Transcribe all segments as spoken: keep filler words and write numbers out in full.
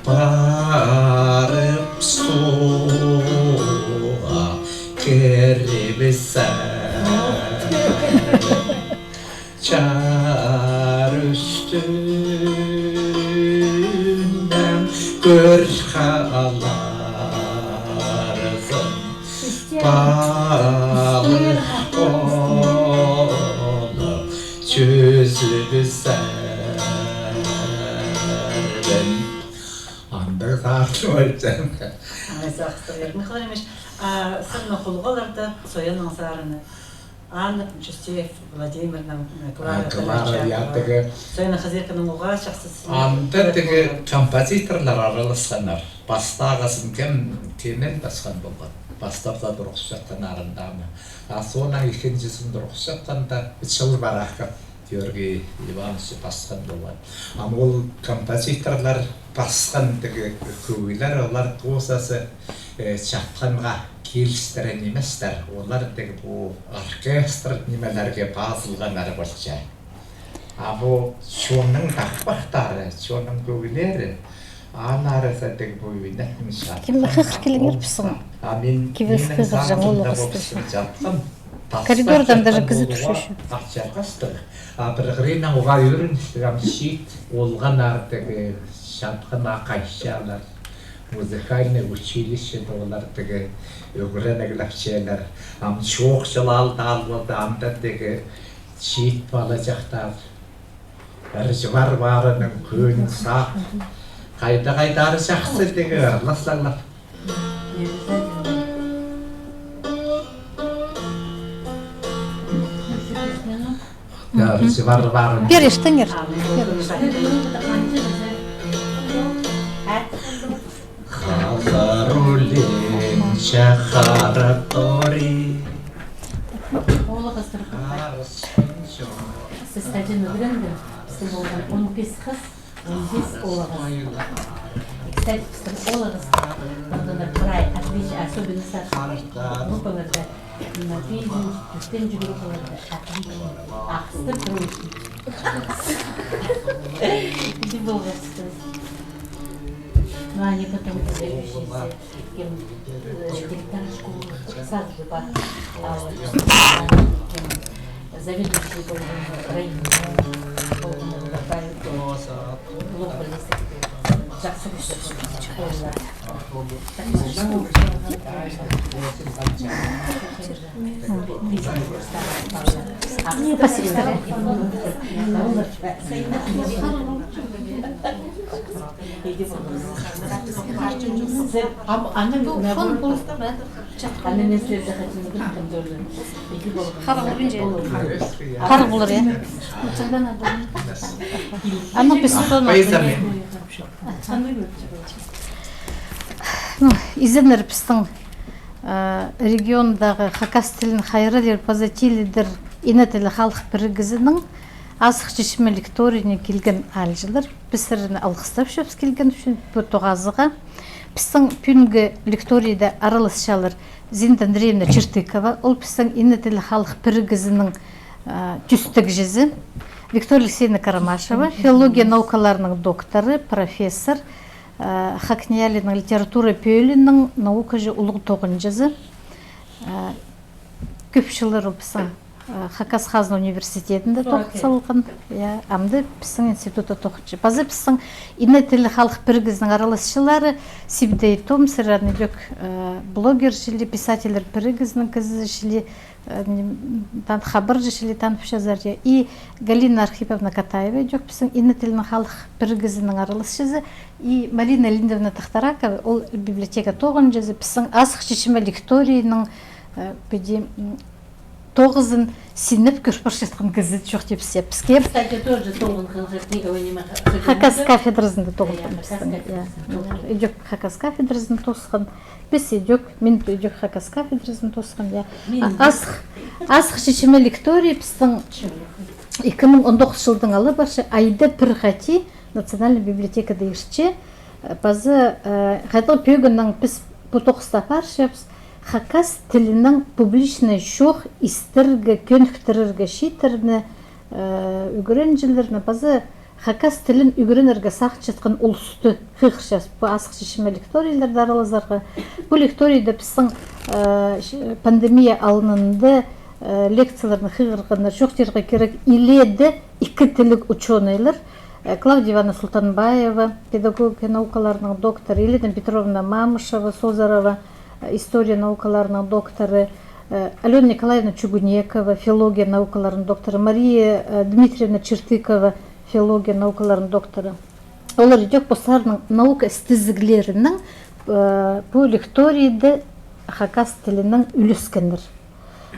Парып суға кірібізер. Чар ӱстӱнең кӧр халарзың. Палых полып чӧзібізербін. Андағ сарынны айтчам. Ай, сағыстығ Михаил Ильич, а сірернің хулғаларда Сояның сарыны. Аннап, Чустеев Владимирның, э, Клара, Клара Дорочакова. Ятығы. Сояның хазирканың уғаа чахсы сыны. Анда тігі композиторлар араласханнар. Пастағызын кем, кемнең пасхан полған. Пастап за турғысчатхан арындамы. А соонаң ікінҷізін турғысчатханда Чылбыраков Георгий Иванович пасхан полған. Ам ол композиторлар пасхан тігі кӧглер, олар позазы, э, чатханға килістіре ниместер. Олар тігі пу оркестр нимелерге пазылғаннар полча. А пу чонның тахпахтары, чонның кӧглері, аннары за тігі пу винеттің чатхан. Кем хых килгір пісің? А мин, кивес минің хығыр жаң сағызымда олығысты. Пу пістің чатхан. Коридордан даже кізі тӱсче. Ачарғастығ. А пір хыриннаң уғаа ӧріністіг ам чиит олған артығы чатхан ағайчалар. Музыкальный училищеде олар тігі ӱгренеглепчелер. Ам чоохчылар алды алды, анда тігі чиит палаҷахтар. Ырҷы пар-парының кӧңнін сағып. Хайда-хайда ырҷахсы тігі ырлассалар. Ырҷы пар-парын. Пиріштеңер. Хазар улинча хара тори. Олығыстыр. Сіз хаҷан ӱгренді? Пістің полған он пис хыс, он пис олығыс. Кстати, пістің олығыс, пір дее прай отличие, особенно старший группаларда, м, пизінҷі, тӧртінҷі группаларда отлично. Ағыстыр, короче. Иди полғабыстың. Ну, они потом выдающиеся, кем, э, директор школы, сразу же по, а, вот, кем, заведующий полған район, полған, полған, полған, полған, полған, полған, полған, полған, полған, Харығ полар, я? Аның піс. Ну, изеннер пістің, э, региондағы хакас тілін хайраллир паза тилідер ине тілі халых пірігізінің азых чечме лекторийіне килген аалҷылар. Піс сірерні алғыстапчабыс килген ӱчӱн пу тоғазыға. Пістің пӱӱнгі лекторийде араласчалар Зинаида Андреевна Чертыкова, ол пістің ине тілі халых пірігізінің, э, тӧстегҷізі. Виктория Алексеевна Карамашева, филология наукаларының докторы, профессор, э, ХакНИИЯЛИ-ның литература пӧлиинің наукаҷы улуғ тоғынҷызы. Э, кӧп чыллар ол пістің, э, Хакас хазна университедінде тоғыс салған. Я, амды пістің институтта тоғынча. Паза пістің ине тілі халых пірігізінің араласчылары Сибдей Том, сірерні идӧк, э, блогер чіли, писательлер пірігізінің кізі чіли, э, ним, тан хабарҷы чіли танып чазар, я. И Галина Архиповна Катаева, идӧк пістің ине тілінің халых пірігізінің араласчызы, и Марина Леонидовна Тахтаракова, ол библиотека тоғынҷызы, пістің азых чечме лекторийның, э, піди, м, тоғызын синеп кӧр парчатхан кізі чох тіпсе. Піске. Кстати, тоже тоғынған, ха-, ха-, ха-, ха-, Хакас кафедразында тоғынған. Я, пістің, Хакас кафедразында тоғынған. Идӧк Хакас кафедразын тоосхан. Піс идӧк, мин идӧк Хакас кафедразын тоосхан, я. Мин. А, азых, азых чечме лекторий пістің ікі муң он тоғызынҷы чылдаң ала парча, айда пір хати Национальный библиотекада иртче, э, паза, э, хайдағ пӧгіннең піс пу тоғыста парчабыс, хакас тілінің публичный чоох истерге, кӧніктірерге чииттерні, э, ӱгренҷілерні, паза Хакас тілін ӱгренерге сағынчатхан улусты хығырчабыс пу азых чечімге лекторийлерні аралазарға. Пу лекторийде пістің, э, ш-, пандемия алнында, э, лекцияларны хығырғаннар, чоохтирға кирек, илееде ікі тілліг учёныйлар, э, Клавдия Ивановна Султанбаева, педагогика наукаларының докторы, Елена Петровна Мамышева-Созарова, э, история наукаларының докторы, э, Алёна Николаевна Чугунекова, филология наукаларының докторы, Мария, э, Дмитриевна Чертыкова, филология наукаларының докторы. Олар идӧк постарының наука істезіглерінең, э, пу лекторийде хакас тілінең ӱлескеннер.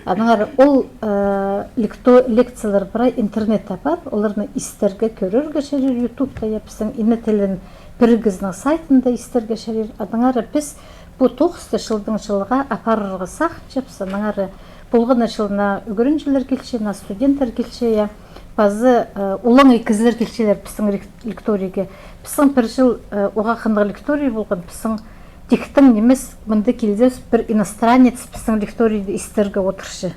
Аннаңар ол, э, лекто-, лекциялар прай интернетте пар, оларны истерге, кӧрерге чарир ютубта, я, пістің Ине тілін пірігізінің сайтында истерге чарир. Аннаңар піс пу тоғысты чылдаң чылға апарарға сағынчабыс, аннаңар полған на чылына ӱгренҷілер килче, на студенттер килче, я. Пазы, э, улуғ кізілер килчелер пістің лек-, лекторийге. Пістің пір чыл, э, уғаа хынығ лекторий полған, пістің тиктең нимес, мында килзе пір иностранец пістің лекторийді истерге одырча.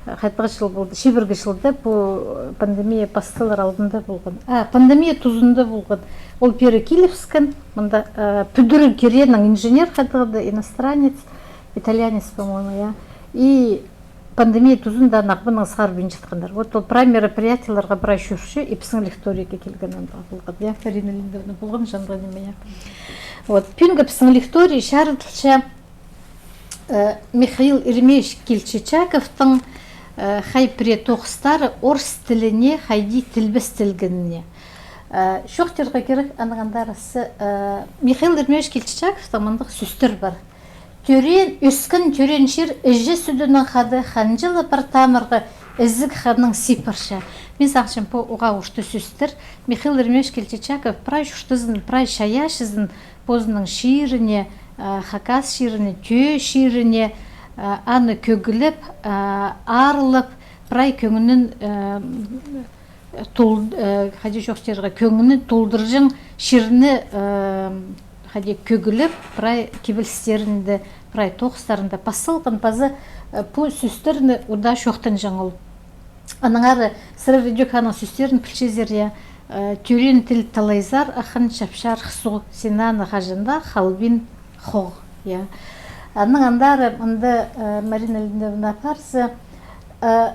Хайдағ чыл полды, чибіргі чылда, пу пандемия пасталар алнында полған. А, пандемия тузында полған. Ол пеер килібіскен, мында, э, пӱдіріг киренің инженер хайдағ-да, иностранец, итальянец, по-моему, я. И пандемия тузында ағбаннаң сығарбинчатханнар. Вот ол прай мероприятиелерге прай чӧрче, и пістің лекторийге килген андағ полған, я, Марина Леонидовна, полған же андағ ниме, я. Вот, пӱӱнгі пістің лекторий чарыдылча, э, Михаил Еремеевич Кильчичаковтың, э, хай пірее тоғыстары орыс тіліне хайди тілбестелгеніне. Э, чоохтирға кирек, аның андар сы, э, Михаил Еремеевич Кильчичаковтың мындағ сӧстер пар. Тӧреен, ӧскен, тӧреен чир іҷе сӱдінең хада, ханҷа ла пар тамырға, ізіг ханнаң сыйпарча. Мин сағынчам, пу уғаа орта сӧстер. Михаил Еремеевич Кильчичаков прай чуртазын, прай чайаачызын позының чиріне, а, хакас чиріне, тӧӧ чиріне, а, аны кӧглеп, а, аарлап, прай кӧңнін, а, тол-, э, хайди чоохтирға, кӧңні толдырҷаң чирні, э, хайди кӧглеп, прай кибелістерінде, прай тоғыстарында пас салған, паза, э, пу сӧстерні удаа чоохтанҷаң ол. Аннаңар сірер идӧк аның сӧстерін пілчезер, я, э, тӧреен тіл талайзар, ахан чапчарых суғ, син аны хаҷан даа халбин хоғ, я. Аның андар мында, э, Марина Леонидовна апарза, э,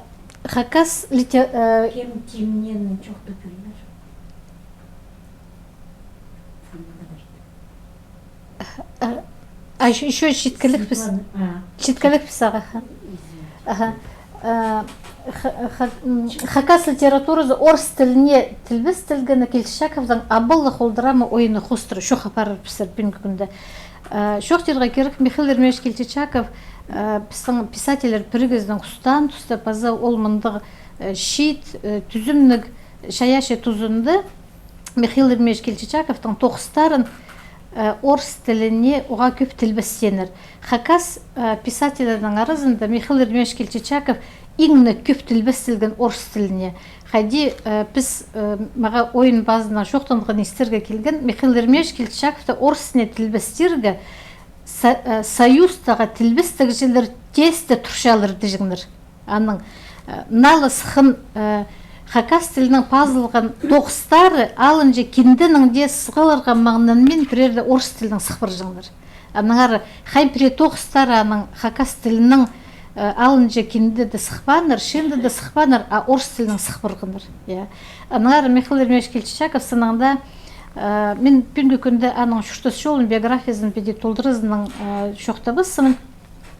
хакас лите-, э, кем кимнең чоохтап кӧріңер. А, а ещё, ещё читкелек піс. Светлана, а. Читкелек піс, аға, ха. Извините. Аха. Э, ха-, ха-, м, хакас литературазы орыс тіліне тілбестелгені Кильчичаковтың «Абаллах ол драма» ойыны хоостыра чоох апарар піс пӱӱнгі кӱнде. Э, чоохтирға кирек, Михаил Еремеевич Кильчичаков, э, пістің писательлер пірігізінің устаан туста, паза ол мындағ, э, чиит, э, тӱзімніг чайаачы тузында Михаил Еремеевич Кильчичаковтың тоғыстарын, э, орыс тіліне уғаа кӧп тілбестееннер. Хакас, э, писательлернің аразында Михаил Еремеевич Кильчичаков иң не кӧп тілбестелген орыс тіліне. Хайди, э, піс, э, мағаа ойын пазынаң чоохтанған истерге килген, Михаил Еремеевич Кильчичаковты орыс тіліне тілбестирге со-, э, Союзтағы тілбестегҷілер тесте турчалар тіҷеңнер. Аның, э, налыс хын, э, хакас тілінең пазылған тоғыстары алынҷа кинденең дее сығарарға маңнанмин пірееде орыс тілінең сых парҷаңнар. Аннаңар хай пірее тоғыстары аның хакас тілінең, э, алынҷа кинде дее сых пааннар, чыында даа сых пааннар, а орыс тілінең сых парғаннар. Я. Аннаңар Михаил Еремеевич Кильчичаков сынында, э, мин пӱӱнгі кӱнде аның чуртас чолын, биографиязын піди толдыразынаң, э, чоохтабаспын.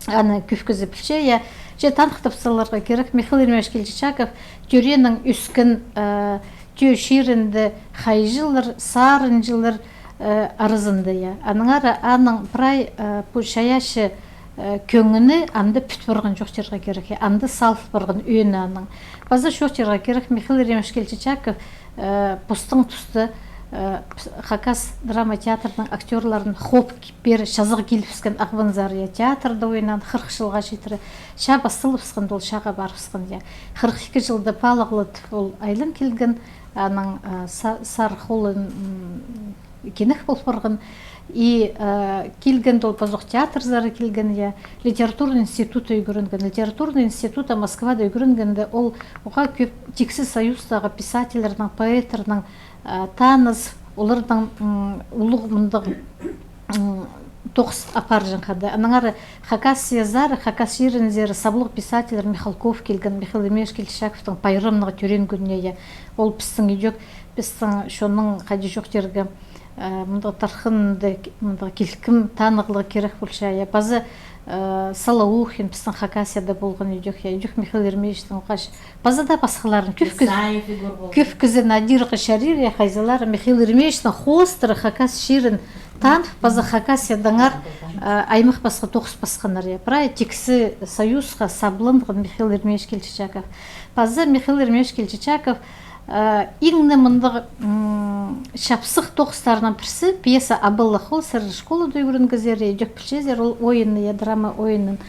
Аны кӧп кізі пілче, я. Че таныхтап саларға кирек, Михаил Еремеевич Кильчичаков тӧреен, ӧскен, э, тӧӧ чирінде хайҷылар, сарынҷылар, э, аразында, я. Аннаңар аның прай, э, пу чайаачы, э, кӧңні анда пӱт парған чоохтирға кирек, я. Анда салыл парған ӧӧні аның. Паза чоохтирға кирек, Михаил Еремеевич Кильчичаков, э, постың туста, э, хакас драма театрының актёрларын хоп пеер чазағ килібіскен, ағбанзар, я, театрда ойнаан, хырых чылға читіре. Чаа пасталыбысханда ол чааға парыбысхан, я. Хырых ікі чылда палығлатып ол айлан килген, аның, э, са-, сар холын, м, кинек пол парған. И, э, килгенде ол пазох театрзар килген, я, литературный институтта ӱгренген. Литературный институтта Москвада ӱгренгенде ол уғаа кӧп тиксі Союзтағы писательлернің, поэттернің, А, таныс, оларның, м, улуғ мындағ, м, тоғыс апарҷаң хада. Аннаңар Хакас чирзер, Хакас чирінзер саблығ писательлер Михалков килген, Михаил Еремеевич Кильчичаковтың пайрамнығ тӧреен кӱніне, я. Ол пістің идӧк, пістің чонның хайди чоохтирға, э, мындағ тархынында, мындағ килкім танығлығ кирек полча, я. Паза, э, Солоухин пістің Хакасияда полған идӧк, я. Идӧк Михаил Еремеевичтің уғаа Паза даа пасхаларын кӧп кізі, Исаев Егор полған. Кӧп кізі надирға чарир, я, хайзылары Михаил Еремеевичтің хоостыра Хакас чирін танып, паза Хакасиядаңар, а, аймах пасха тоғыс пасханнар, я. Прай тиксі союзха сабланған Михаил Еремеевич Кильчичаков. Паза Михаил Еремеевич Кильчичаков, а, иң не мындағ, м, чапсых тоғыстарының пірсі, пьеса «Абаллах оол», сірер школада ӱгренгезер, я, идӧк пілчезер, ол ойынны, я, драма ойынын.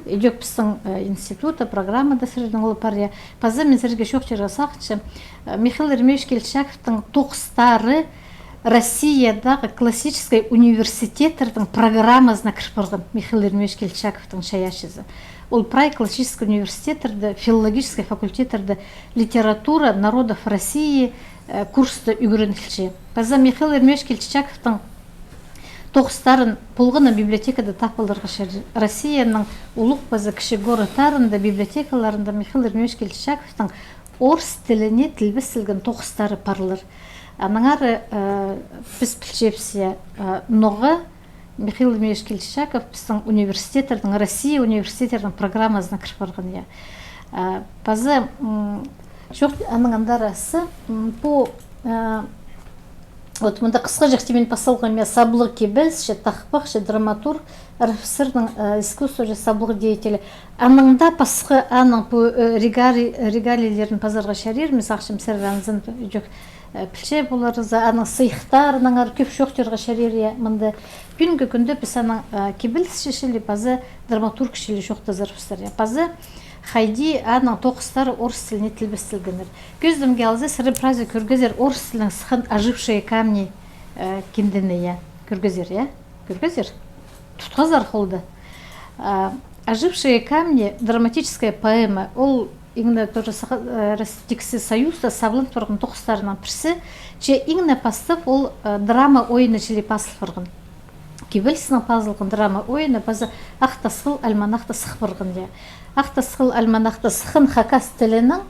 Идӧк пістің, э, институтта, программада сірернің ол пар, я. Паза мин сірерге чоохтирға сағынчам, э, Михаил Еремеевич Кильчичаковтың тоғыстары Россиядағы классическай университеттердің программазына кір парған, Михаил Еремеевич Кильчичаковтың чайаачызы. Ол прай классическай университеттерде, филологическай факультеттерде литература народов России, э, курста ӱгренілче. Паза Михаил Еремеевич Кильчичаковтың тоғыстарын полған на библиотекада таап аларға чарир. Россияның улуғ паза кічіг городтарында, библиотекаларында Михаил Еремеевич Кильчичаковтың орыс тіліне тілбестелген тоғыстары парлар. Аннаңар, э, піс пілчебіс, я, э, ноға Михаил Еремеевич Кильчичаков пістің университеттердің, Россия университеттерінің программазына кір парған, я. Э, паза, м, чох, аның андар асы, м, пу, э, Вот мында хысхаҷахти мин пас салғам, я, саблығ кибелісчі, тахпахчы, драматург, РСФСР-ның, э, искусствоҷы, саблығ деятелі. Анаң даа пасха, аның пу, э, регалий-, регалийлерін пазарға чарир, мин сағынчам, сірер анзын идӧк, э, пілче поларзар, аның сыйыхтарынаңар кӧп чоохтирға чарир, я, мында. Пӱӱнгі кӱнде піс анаң, э, кибелісчі чіли, паза драматург чіли чоохтазарбыстар, я. Паза хайди аның тоғыстары орыс тіліне тілбестелгеннер. Кӧзідімге алза, сірер прайзы кӧргезер орыс тілінең сыххан «Ожившие камни», э, киндені, я. Кӧргезер, я? Кӧргезер? Тутхазар холда. А, «Ожившие камни», драматическая поэма, ол иң не тоже саха-, э, рас-, тиксі союзта сабланып парған тоғыстарының пірсі, че иң не пастап ол, э, драма ойыны чіли пазыл парған. Кибелістің пазылған драма ойыны паза «Ах тасхыл» альманахта сых парған, я. «Ах тасхыл» альманахта сыххан хакас тілінең,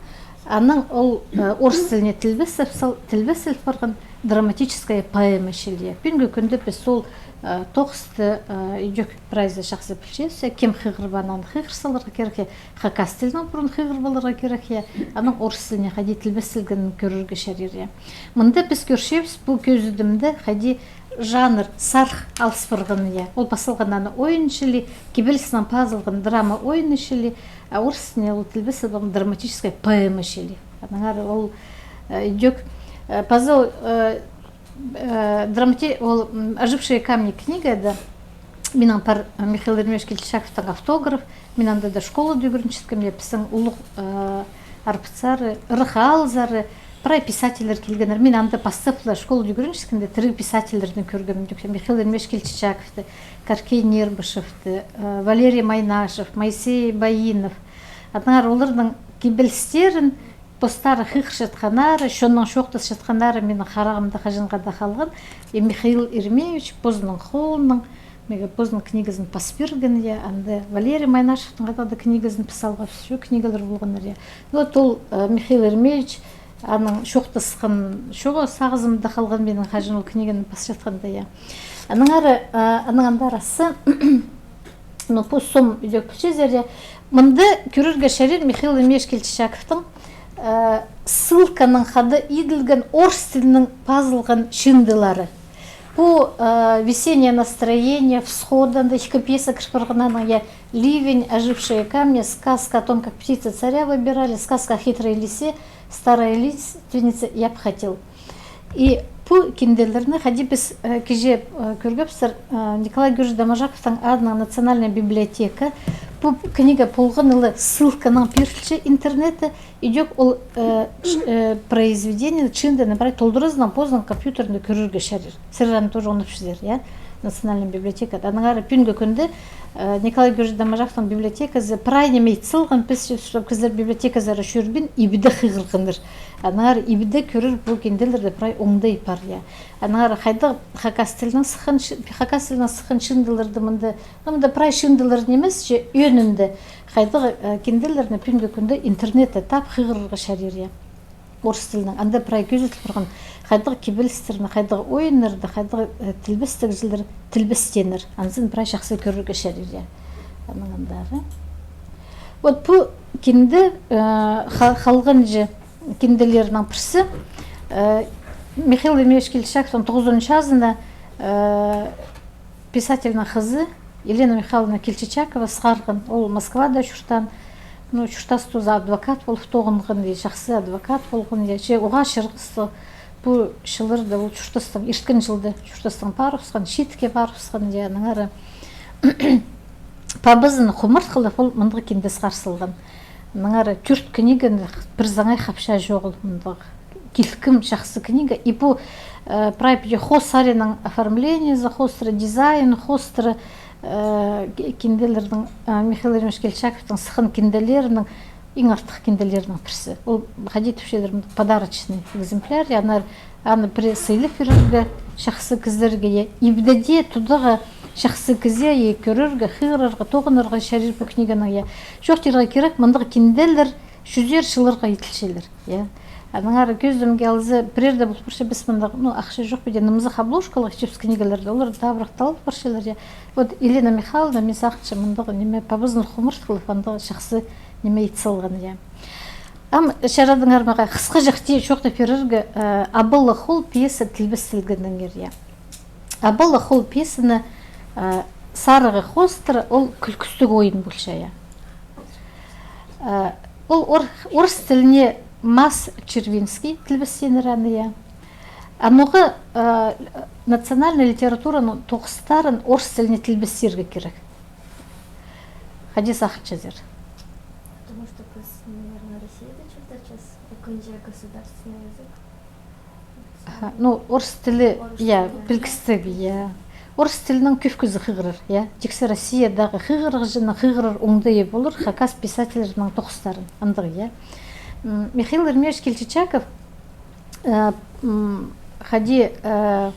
анаң ол, э, орыс тіліне тілбестел-, тілбестеліп парған драматическая поэма чіли, я. Пӱӱнгі кӱнде піс ол, э, тоғысты, э, идӧк прайзы чахсы пілчебіс, я. Кем хығырбаан, аны хығыр саларға кирек, я. Хакас тілінең пурун хығырып аларға кирек, я. Анаң орыс тіліне хайди тілбестелгенін кӧрерге чарир, я. Мында піс кӧрчебіс пу кӧзідімде хайди жанр сарых алыс парған, я. Ол пас салған аны ойын чіли, кибелістің пазылған драма ойыны чіли, а орыс тіліне ол тілбестелген драматическая поэма чіли. Аннаңар ол, э, идӧк, э, паза, э, э, драмати-, ол, м, «Ожившие камни» книгада минің пар, э, Михаил Еремеевич Кильчичаковтың автограф, мин анда даа школада ӱгренчеткем, я, пістің улуғ, э, арбыцары, ырах аалзары, прай писательлер килгеннер. Мин анда пастап ла школада ӱгренчеткенде тіріг писательлерні кӧргем. Михаил Еремеевич Кильчичаковты, Каркей Нербышевті, э, Валерий Майнашев, Моисей Баинов. Аннаңар оларның кибелістерін постары хығырчатханнары, чоннаң чоохтасчатханнары минің харағымда хаҷанға даа халған. И Михаил Еремеевич позының холынаң, мағаа позының книгазын пас пирген, я, анда Валерий Майнашевтің хада даа книгазын пас алғабыс, чо книгалар полғаннар, я. Вот ол, э, Михаил Еремеевич, аның чоохтасхан чоғы сағызымда халған минің хаҷан ол книганы пасчатханда, я. Аннаңар, э, анаң андар асы, ну, пу сом идӧк пілчезер, я. Мында кӧрерге чарир Михаил Еремеевич Кильчичаковтың, э, ссылканаң хада иділген орыс тілінең пазылған чыындылары. Пу, э, «Весеннее настроение», «Всход», анда ікі пьеса кір парған аның, я, «Ливень», «Ожившие камни», сказка о том, как птицы царя выбирали, сказка о хитрой лисе, «Старая лиственница», «Я б хотел». И пу кинделерні хайди піс, э, кізі, э, кӧргебістер, э, Николай Георгиевич Доможаковтың адынаң национальная библиотека. Пу книга полған ла ссылканаң пирілче интернетте, идӧк ол, э, ч-, э, произведение, чыындыны прай толдыразынаң позының компьютерінде кӧрерге чарир. Сірер аны тоже оңнапчазар, я? Национальный библиотека. Аннаңар пӱӱнгі кӱнде, э, Николай Георгиевич Доможаковтың библиотеказы прай ниме ит салған, піс, чтоб кізілер библиотеказар чӧрбин, ибде хығырғаннар. Аннаңар ибде кӧрер пу кинделерде прай оңдай пар, я. Аннаңар хайдағ хакас тілінең сыххан чы-, хакас тілінең сыххан чыындыларды мында, ну, мында прай чыындылар нимес, че ӧӧнінде хайдағ, э, кинделерні пӱӱнгі кӱнде интернетте тап хығырарға чарир, я. Орыс тілінең. Анда прай кӧзіділ парған, хайдағ кибелістерні, хайдағ ойыннарды, хайдағ, э, тілбестегізілер тілбестееннер. Анзын прай чахсы кӧрерге чарир, я. Аның андағы. Вот пу кинде, э, ха-, халғанҷы кинделернің пірсі, э, Михаил Еремеевич Кильчичаковтың тоғызонынҷы чазына, э, писательнің хызы Елена Михайловна Кильчичакова сығарған. Ол Москвада чуртаан. Ну, чуртас тузы адвокат полып тоғынған, я, чахсы адвокат полған, я. Че уғаа чырғыстығ пу чылларда, ол чуртастаң, ирткен чылда чуртастаң парыбысхан, чиитке парыбысхан, я, аннаңар пабазын хумартхылап, ол мындағ кинде сығар салған. Аннаңар тӧрт книганы пір саңай хапча чоғыл мындағ килкім чахсы книга. И пу, э, прай піди хоос саринаң оформлениезі, хоостыра дизайн, хоостыра, э, ки-, кинделернің, э, Михаил Еремеевич Кильчичаковтың сыххан кинделерінің, иң артых кинделерінің пірсі. Ол, хайди тіпчелер, подарочный экземпляр, я, аннаңар аны пірее сыйлап пирерге чахсы кізілерге, я. Ибде дее тударға чахсы кізее, я, кӧрерге, хығырарға, тоғынарға чарир пу книганаң, я. Чоохтирға кирек, мындағ кинделер чӱзер чылларға иділчелер, я. Аннаңар кӧзідімге алза, пірееде пол парча, піс мындағ, ну, ахча чох піди, нымзах обложкалығ итчебіс книгелерні, олар табырах таллап парчалар, я. Вот Елена Михайловна, мин сағынчам, мындағ ниме, пабазын хумартхылап, андағ чахсы ниме ит салған, я. Ам чарадыңар мағаа хысхаҷахти чоохтап пирерге, э, «Абала хол» пьеса тілбестелгеннеңер, я. «Абала хол» пьесаны, э, сарығы хоостыра, ол кӱлкістіг ойын полча, я. Э, ол ор-, орыс тіліне Мас Червинский тілбестееннер аны, я. Анаң, э, национальный литератураның тоғыстарын орыс тіліне тілбестерге кирек. Хайди сағынчазар? Потому что піс, наверное, Россияда чуртапчабыс, ікінҷі государственный язык. Аха, ну, орыс тілі, я, пілгістіг, я. Орыс тілінең кӧп кізі хығырар, я. Тиксі Россиядағы хығырығҷының хығырар оңдайы полар хакас писательлерінің тоғыстарын, андағ, я. М, Михаил Еремеевич Кильчичаков, э, м, хайди, э,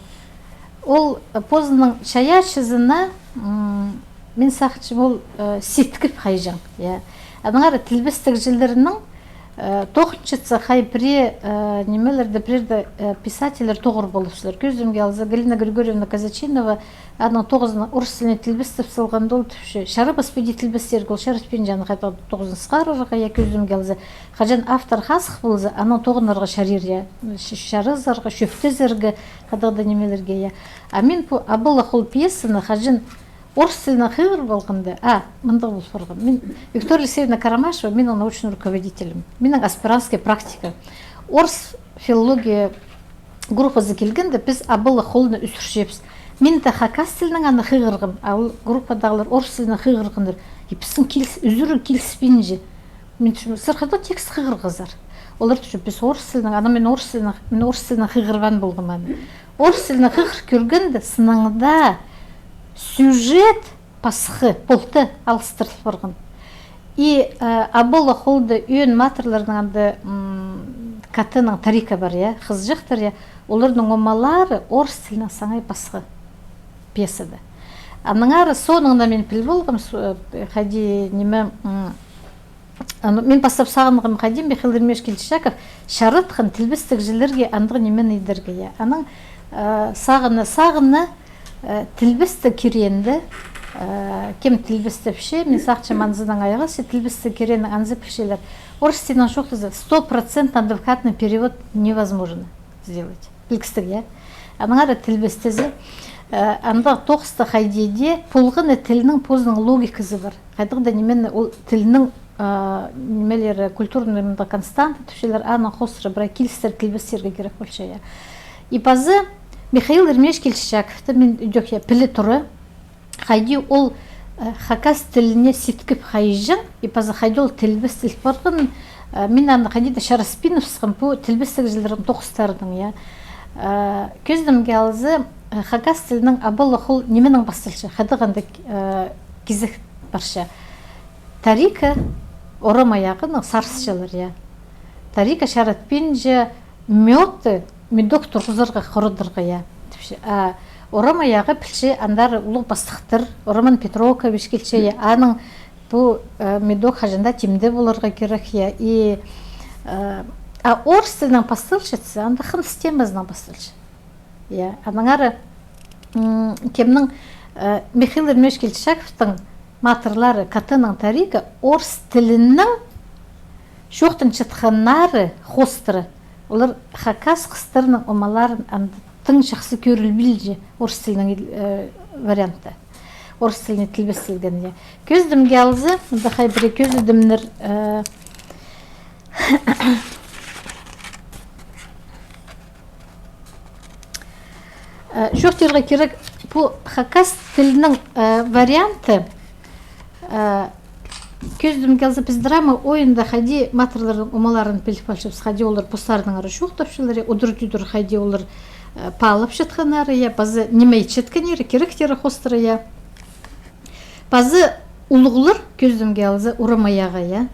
ол позының чайаачызына, м, мин сағынчам, ол, э, ситкіп хайҷаң, я. Аннаңар тілбестегҷілернің, э, тоғынчатса, хай пірее, э, нимелерде, пірееде, э, писательлер тоғыр полыбысчалар. Кӧзідімге алза, Галина Григорьевна Казачинова, аның тоғызын орыс тіліне тілбестеп салғанда, ол тіпче, чарабас піди тілбестерге, ол чараспинча, аны хайдағ тоғызын сығарарға, я, кӧзідімге алза. Хаҷан автор хазых полза, анаң тоғынарға чарир, я. Ч-, чаразарға, чӧптезерге, хайдағ-да нимелерге, я. А мин пу «Абала хол» пьесаны хаҷан орыс тілінең хығырып алғанда, а, мындағ пол парған. Мин Виктория Алексеевна Карамашева, минің научный руководителім. Минің аспирантская практика. Орыс филология группазы килгенде, піс «Абала холны» ӱзӱрчебіс. Мин дее хакас тілінең аны хығырғам, а ол группадағылар орыс тілінең хығырғаннар. И пістің киліс-, ӱзӱрі киліспинче. Мин тіпчем, сірер хайдағ текст хығырғазар? Олар тіпче, піс орыс тілінең, ана мин орыс тілінең, мин орыс тілінең хығырбаан полғам аны. Орыс тілінең хығыр кӧргенде, сынында сюжет пасха, полты алыстырыл парған. И, э, «Абала холда» ӧӧн матырларның анда, м, Катының Тарика пар, я, хызыҷахтар, я, оларның омалары орыс тілінең саңай пасха пьесада. Аннаңар соонаң на мин піл полғам, с-, э, хайди ниме, м, А, ну, мин пастап сағынғам, хайди Михаил Еремеевич Кильчичаков чаратхан тілбестегҷілерге андағ нимені идерге, я. Анаң, э, сағына, сағына, э, тілбестег киреенде, э, кем тілбестепче, мин сағынчам, анзынаң айғасча, тілбестег кирееннең анзы пілчелер. Орыс тілінең чоохтаза, стопроцентный адекватный перевод невозможно сделать. Пілгістіг, я. Аннаңар тілбестезі, э, андағ тоғыста хайди дее полған на тілнің позының логиказы пар. Хайдағ-да нимені ол тілнің, э, нимелері, культурный мындағ константа тіпчелер, анаң хоостыра прай килістер тілбестерге кирек полча, я. И пазы Михаил Еремеевич Кильчичаковты мин ідӧк, я, піле тура, хайди ол, э, хакас тіліне ситкіп хайҷаң, и пазы хайди ол тілбестел парған, э, мин аны хайди даа чараспиныбысхам пу тілбестегҷілернің тоғыстарынаң, я. Э, кӧзідімге алза, Э, хакас тілінің абалығ ол нименең пасталча, хайдағ андағ, э, кизек парча. Тарика орама яғынаң сарысчалар, я. Тарика чаратпинча мёдты, медок турғызарға, хорадарға, я. Тіпче, а орама яғы пілче, андар улуғ пастыхтар, Роман Петрокович килче, я. Аның пу, э, медок хаҷан даа тимде поларға кирек, я. И, э, а орыс тілінең пасталчатса, анда хыныс темазынаң пасталча. Я, аннаңар, м, кемнің, э, Михаил Еремеевич Кильчичаковтың матырлары Катаның Тарика орыс тілінең чоохтанчатханнары хоостыра. Олар хакас хыстарының омаларын анда тың чахсы кӧрілбинче орыс тілінің, э, варианты. Орыс тіліне тілбестелген, я. Кӧзідімге алза, мында хай пірее кӧзідімнер, э, Э, чоохтирға кирек, пу хакас тілінің, э, варианты, э, кӧзідімге алза, піс драма ойында хайди матырларның омаларын піліп алчабыс, хайди олар постарынаңар чоохтапчалар, я, удур-тӧдір хайди олар, э, паалапчатханнары, я, паза ниме итчеткеннері, киректері хоостыра, я. Паза улуғлар, кӧзідімге алза, орама яғы, я.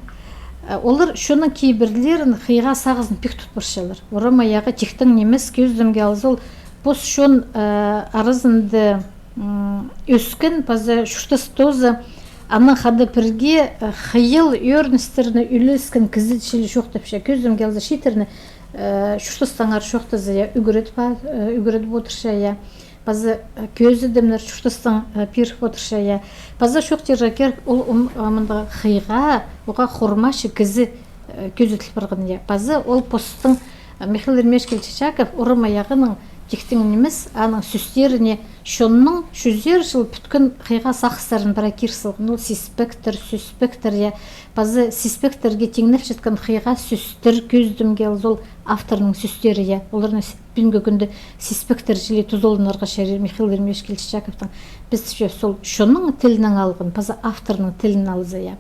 Э, олар чонның кибірлерін, хыйға сағызын пик тут парчалар. Орама яғы тиктең нимес, кӧзідімге алза, ол пос чон, э, аразында, м, ӧскен, паза чуртас тооза, анаң хада пірге, э, хыйал ӧріністерні ӱлескен кізі чіли чоохтапча. Кӧзідімге алза, чииттерні, э, чуртастаңар чоохтаза, я, ӱгредіп па-, э, ӱгредіп одырча, я. Паза, э, кӧзідімнер чуртастаң, э, пиріп одырча, я. Паза чоохтирға кирек, ол, м, э, мында хыйға, уғаа хормачы кізі, э, кӧзіділ парған, я. Паза ол постың, э, Михаил Еремеевич Кильчичаков орама яғынаң тиктең нимес, аның сӧстеріне чонның чӱзер чыл пӱткен хыйға сағыстарын пара кир салған. Ол сиспектер, сӧспектер, я. Паза сиспектерге тиңнепчеткен хыйға сӧстер, кӧзідімге алза, ол авторның сӧстері, я. Оларны с-, пӱӱнгі кӱнде сиспектер чіли тузаланарға чарир Михаил Еремеевич Кильчичаковтың. Піс че сол чонның тілінең алған, паза авторның тілін алза, я.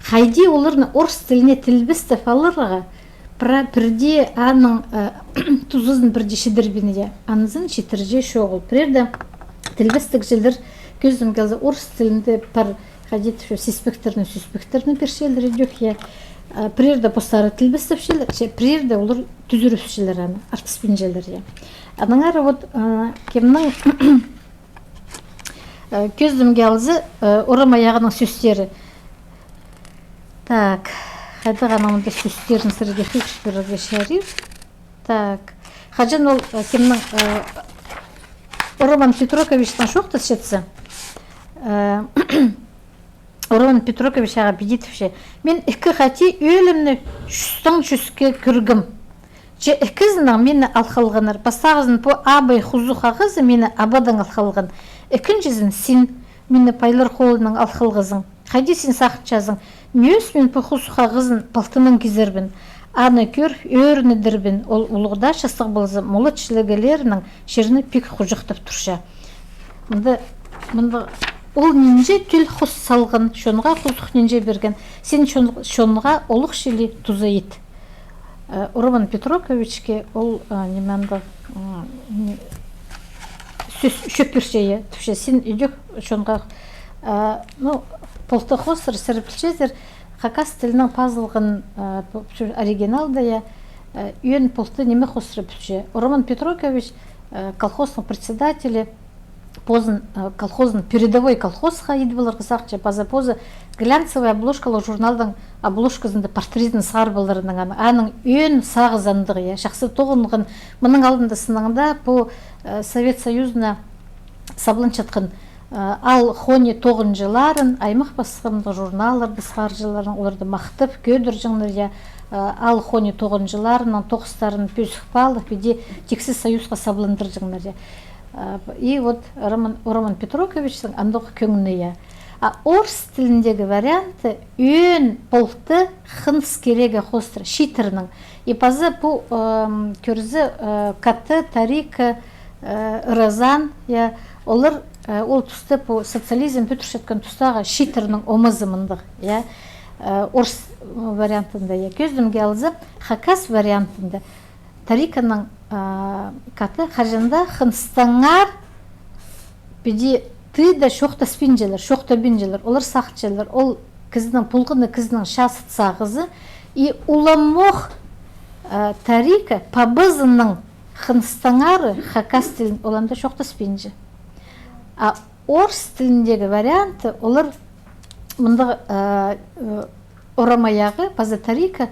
Хайди оларны орыс тіліне тілбестеп аларға, піре-, пірдее аның, э, тузазын пірдее чідірбин, я. Анзын читірҷең чоғыл. Пірееде тілбестегҷілер, кӧзідімге алза, орыс тілінде пар, хайди тіпче, сиспектерні, сӧспектерні пирчелер идӧк, я. Э, пірееде постары тілбестепчелер, че пірееде олар тӱзіріпчелер аны, артыспинчалар, я. Аннаңар вот, э, кемнің, э, кӧзідімге алза, э, орама яғының сӧстері. Так, хайдағ аның мында сӧстерін сірерге хығырып пирерге чарир. Так, хаҷан ол, э, кемнің, э, Роман Петроковичтең чоохтасчатса, э, Роман Петрокович ағаа піди тіпче: «Мин ікі хати ӧлімні чӱстең чӱске кӧргем. Че ікізінең мині ал халғаннар. Пастағызын пу абай хузух ағазы мині абадаң ал халған. Ікінҷізін син мині пайлар холынаң ал халғазың. Хайди син сағынчазың, нӧс мин пу хузух ағазын палтынаң кизербін? Аны кӧр, ӧрінідірбін, ол улуғ даа частығ полза, молат чілегелерінең чирні пик хуҷахтап турча». Мында, мында ол нинҷе тӧл хос салған, чонға хузух нинҷе пирген, син чон-, чонға олох чіли туза ит. Э, Роман Петроковичке ол, э, ниме анда, м, не, сӧс чӧп пирче, я, тіпче, син идӧк чонға, э, ну, полты хоостыра, сірер пілчезер, хакас тілінең пазылған, э, пу-, пу-, оригиналда, я, э, ӧӧн полты ниме хоостыра пілче. Роман Петрокович, э, колхозтың председателі, позын, э, колхозын, передовой колхозха идіп аларға сағынча, паза позы глянцевый обложкалығ журналдың обложказында портредін сығарып аларынаң, аның, аның ӧӧн сағызы андағ, я, чахсы тоғынған. Мының алнында сынында пу, э, Совет Союзына сабланчатхан, э, аал хони тоғынҷыларын, аймах пасханда журналларны сығарҷыларын, оларды махтап, кӧдірҷеңнер, я, э, аал хони тоғынҷыларының тоғыстарын пӧзік паалап, иди тиксі Союзха сабландырҷаңнар, я. А, и вот Роман, Роман Петроковичтің андағ кӧңні, я. А орыс тіліндегі варианты ӧӧн полты хыныс кирегі хоостыра, чииттернің. И паза пу, эм, кӧрзе, э, Ката, Тарика, э, Ырзан, я, олар, э, ол туста, пу социализм пӱдірчеткен тустағы чииттернің омазы мындағ, я, э, орыс вариантында, я. Кӧзідімге алза, хакас вариантында Тариканың, а, Ката хаҷан даа хыныстаңар Піди ты да чоохтаспинчалар, чоохтабинчалар, олар сағынчалар, ол кізінің пулғаны, кізінің чазыт сағызы, и уламох, э, Тариқа пабазының хыныстаңары хакас тілін ол анда чоохтаспинча. А орыс тіліндегі варианты олар мындағ, э, э, Орам Аяғы паза Тариқа,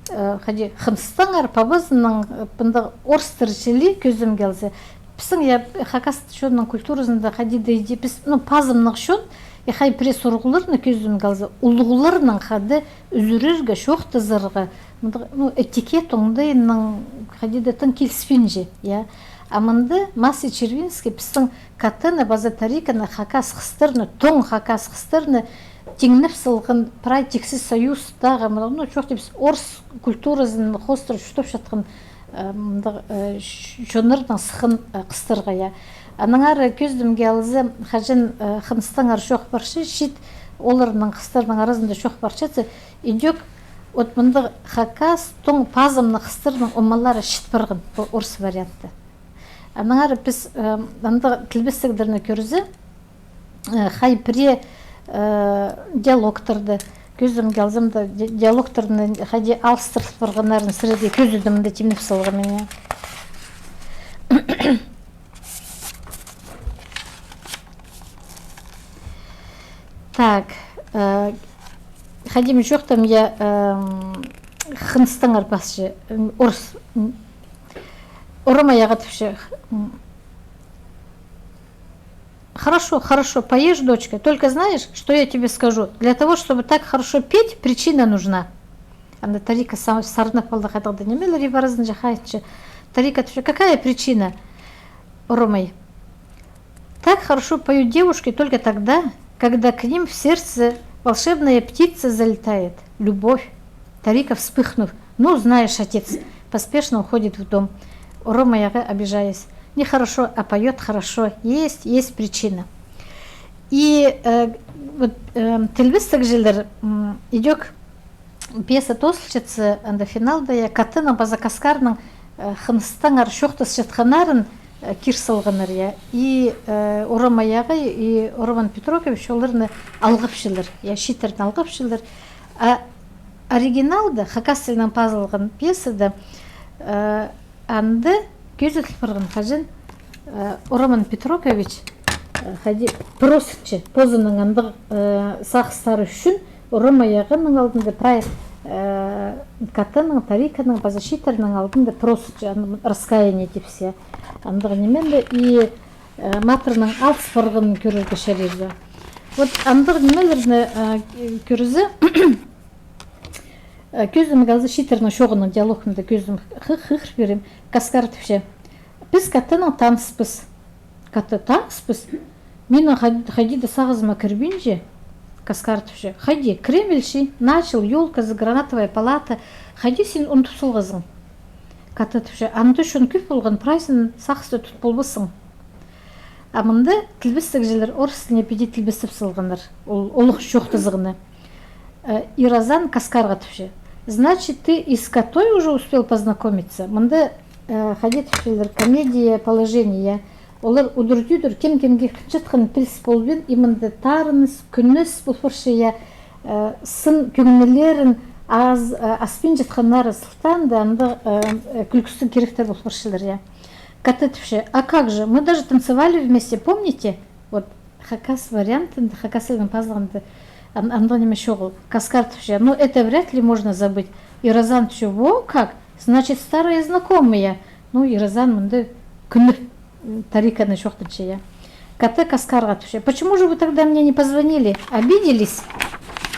э, хайди, хыныстаңар пабазының, э, мындағ орыстар чіли кӧзімге алза. Пістің, я, хакас чонның культуразында хайди да иди піс, ну, пазымнығ чон, и хай пірее сурығларны кӧзімге алза, улуғларнаң хада ӱзӱрерге, чоохтазарға, мындағ, ну, этикет оңдайынаң хайди да тың киліспинче, я. А мында Мася Червинский пістің Катаны паза Тариканы, хакас хыстарны, тоң хакас хыстарны тиңнеп салған прай тиксі союзтағы, мына, ну, чоохтабыс, орыс культуразын хоостыра чуртапчатхан, э, мындағ, э, ч-, чоннарнаң сыххан, э, хыстарға, я. Аннаңар кӧзідімге алза, хаҷан, э, хыныстаңар чоох парча, чиит оларның хыстарның аразында чоох парчатса, идӧк, вот мындағ хакас, тоң пазымнығ хыстарның омалары чіт парған, пу орыс вариантта. Аннаңар піс, э, андағ тілбестеглерні кӧрзе, э, хай пірее, э, диалогтарны, кӧзідімге алзам да, ди-, диалогтарны хайди алыстырыл парғаннарын сірерге кӧзідім, мында тимнеп салғам мин. Так, э, хайди мин чоохтаам, я, эм, хыныстаңар пасча, м, орыс, м, Орам Аяғы тіпче, м, хорошо, хорошо, поешь, дочка. Только знаешь, что я тебе скажу? Для того, чтобы так хорошо петь, причина нужна. Анда Тарика са-, сарнап алды, хайдағ-да нимелер иб аразынҷа хайынча. Тарика тіпче, какая причина? Орам Ай. Так хорошо поют девушки только тогда, когда к ним в сердце волшебная птица залетает. Любовь. Тарика, вспыхнув: «Ну, знаешь, отец», поспешно уходит в дом. Орам Аяғы, обижаясь: «Нехорошо, а поёт хорошо. Есть, есть причина». И, э, вот, э, тілбестегҷілер, м, идӧк пьеса тоозылчатса, анда финалда, я, Катаның паза Каскарның, э, хыныстаңар чоохтасчатханнарын, э, кир салғаннар, я. И, э, Орам Аяғы, и Ороман Петрокович оларны алғапчалар, я, чииттерін алғапчалар. А оригиналда, хакас тілінең пазылған пьесада, э, анда кӧзіділ парған, хаҷан, э, Ороман Петрокович, э, хайди, просынча, позының андағ, э, сағыстары ӱчӱн Орам Аяғының алнында прай, э, Катаның, Тариканың, паза чииттернің алнында просынча, ан-, раскаяние тіпче. Андағ нименде и, э, матырның алыс парғанын кӧрерге чарир. Вот андағ нимелерні, э, кӧрзе, э, кӧзідімге алза, чииттернің чооғының диалогында кӧзідім, хы-, хығыр пирем. Каскар тіпче: «Піс Катанаң таныспыс». Ката: «Таныспыс? Минің хай-, хайди даа сағызыма кірбинче». Каскар тіпче: «Хайди, Кремль чи, начал, ёлка, гранатовая палата, хайди син ундуп салғазың?» Ката тіпче: «Анда чон кӧп полған, прайзын сағыста тут полбассың». А мында тілбестегҷілер орыс тіліне піди тілбестеп салғаннар ол, олох чоохтазығны. Э, и Розан Каскарға тіпче: «Значит, ты и с Катой уже успел познакомиться?» Мында, э, хайди тіпчелер, комедия положения. Олар удур-тӧдір кем кемге хынчатханын піліс полбин, и мында тарыныс, кӱнӧс пол парча, я, э, сын кӧңнілерін ас-, э, аспинчатханнары сылтаанда, анда, э, э, кӱлкістіг киректер пол парчалар, я. Ката тіпче: «А как же, мы даже танцевали вместе, помните?» Вот хакас вариантында, хакас тілінең пазылғанда, ан-, андағ ниме чоғыл. Каскар тіпче: «Ну, это вряд ли можно забыть». И Розан тіпче: «Во как? Значит, старая знакомая». Ну, и Розан мында кӱннеп, м, Тариканы чоохтанча, я. Ката Каскарға тіпче: «Почему же вы тогда мне не позвонили? Обиделись?»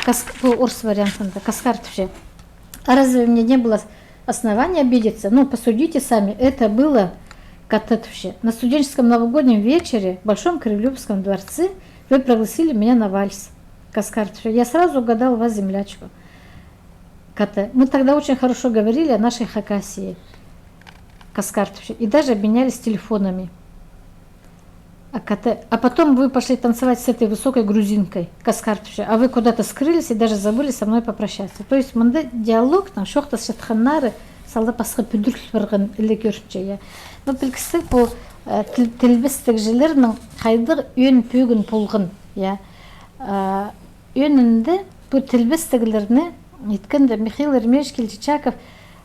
Кас-, пу орыс вариантында. Каскар тіпче: «А разве мне не было основания обидеться? Ну, посудите сами, это было», Ката тіпче: «На студенческом новогоднем вечере в Большом Кремлевском дворце вы пригласили меня на вальс». Каскар тіпче: «Я сразу угадал вас, землячку». Ката: «Мы тогда очень хорошо говорили о нашей Хакасии». Каскар тіпче: «И даже обменялись телефонами». А Ката: «А потом вы пошли танцевать с этой высокой грузинкой». Каскар тіпче: «А вы куда-то скрылись и даже забыли со мной попрощаться». То есть мында диалогтың чоохтасчатханнары салда пасха пӱдіріл парған іле кӧрінче, я. Но пілдістіг, пу Э, тіл-, тілбестегҷілернің хайдағ ӧӧн пӧгін полған, я. Э, ӧӧнінде пу тілбестеглерні иткенде Михаил Еремеевич Кильчичаков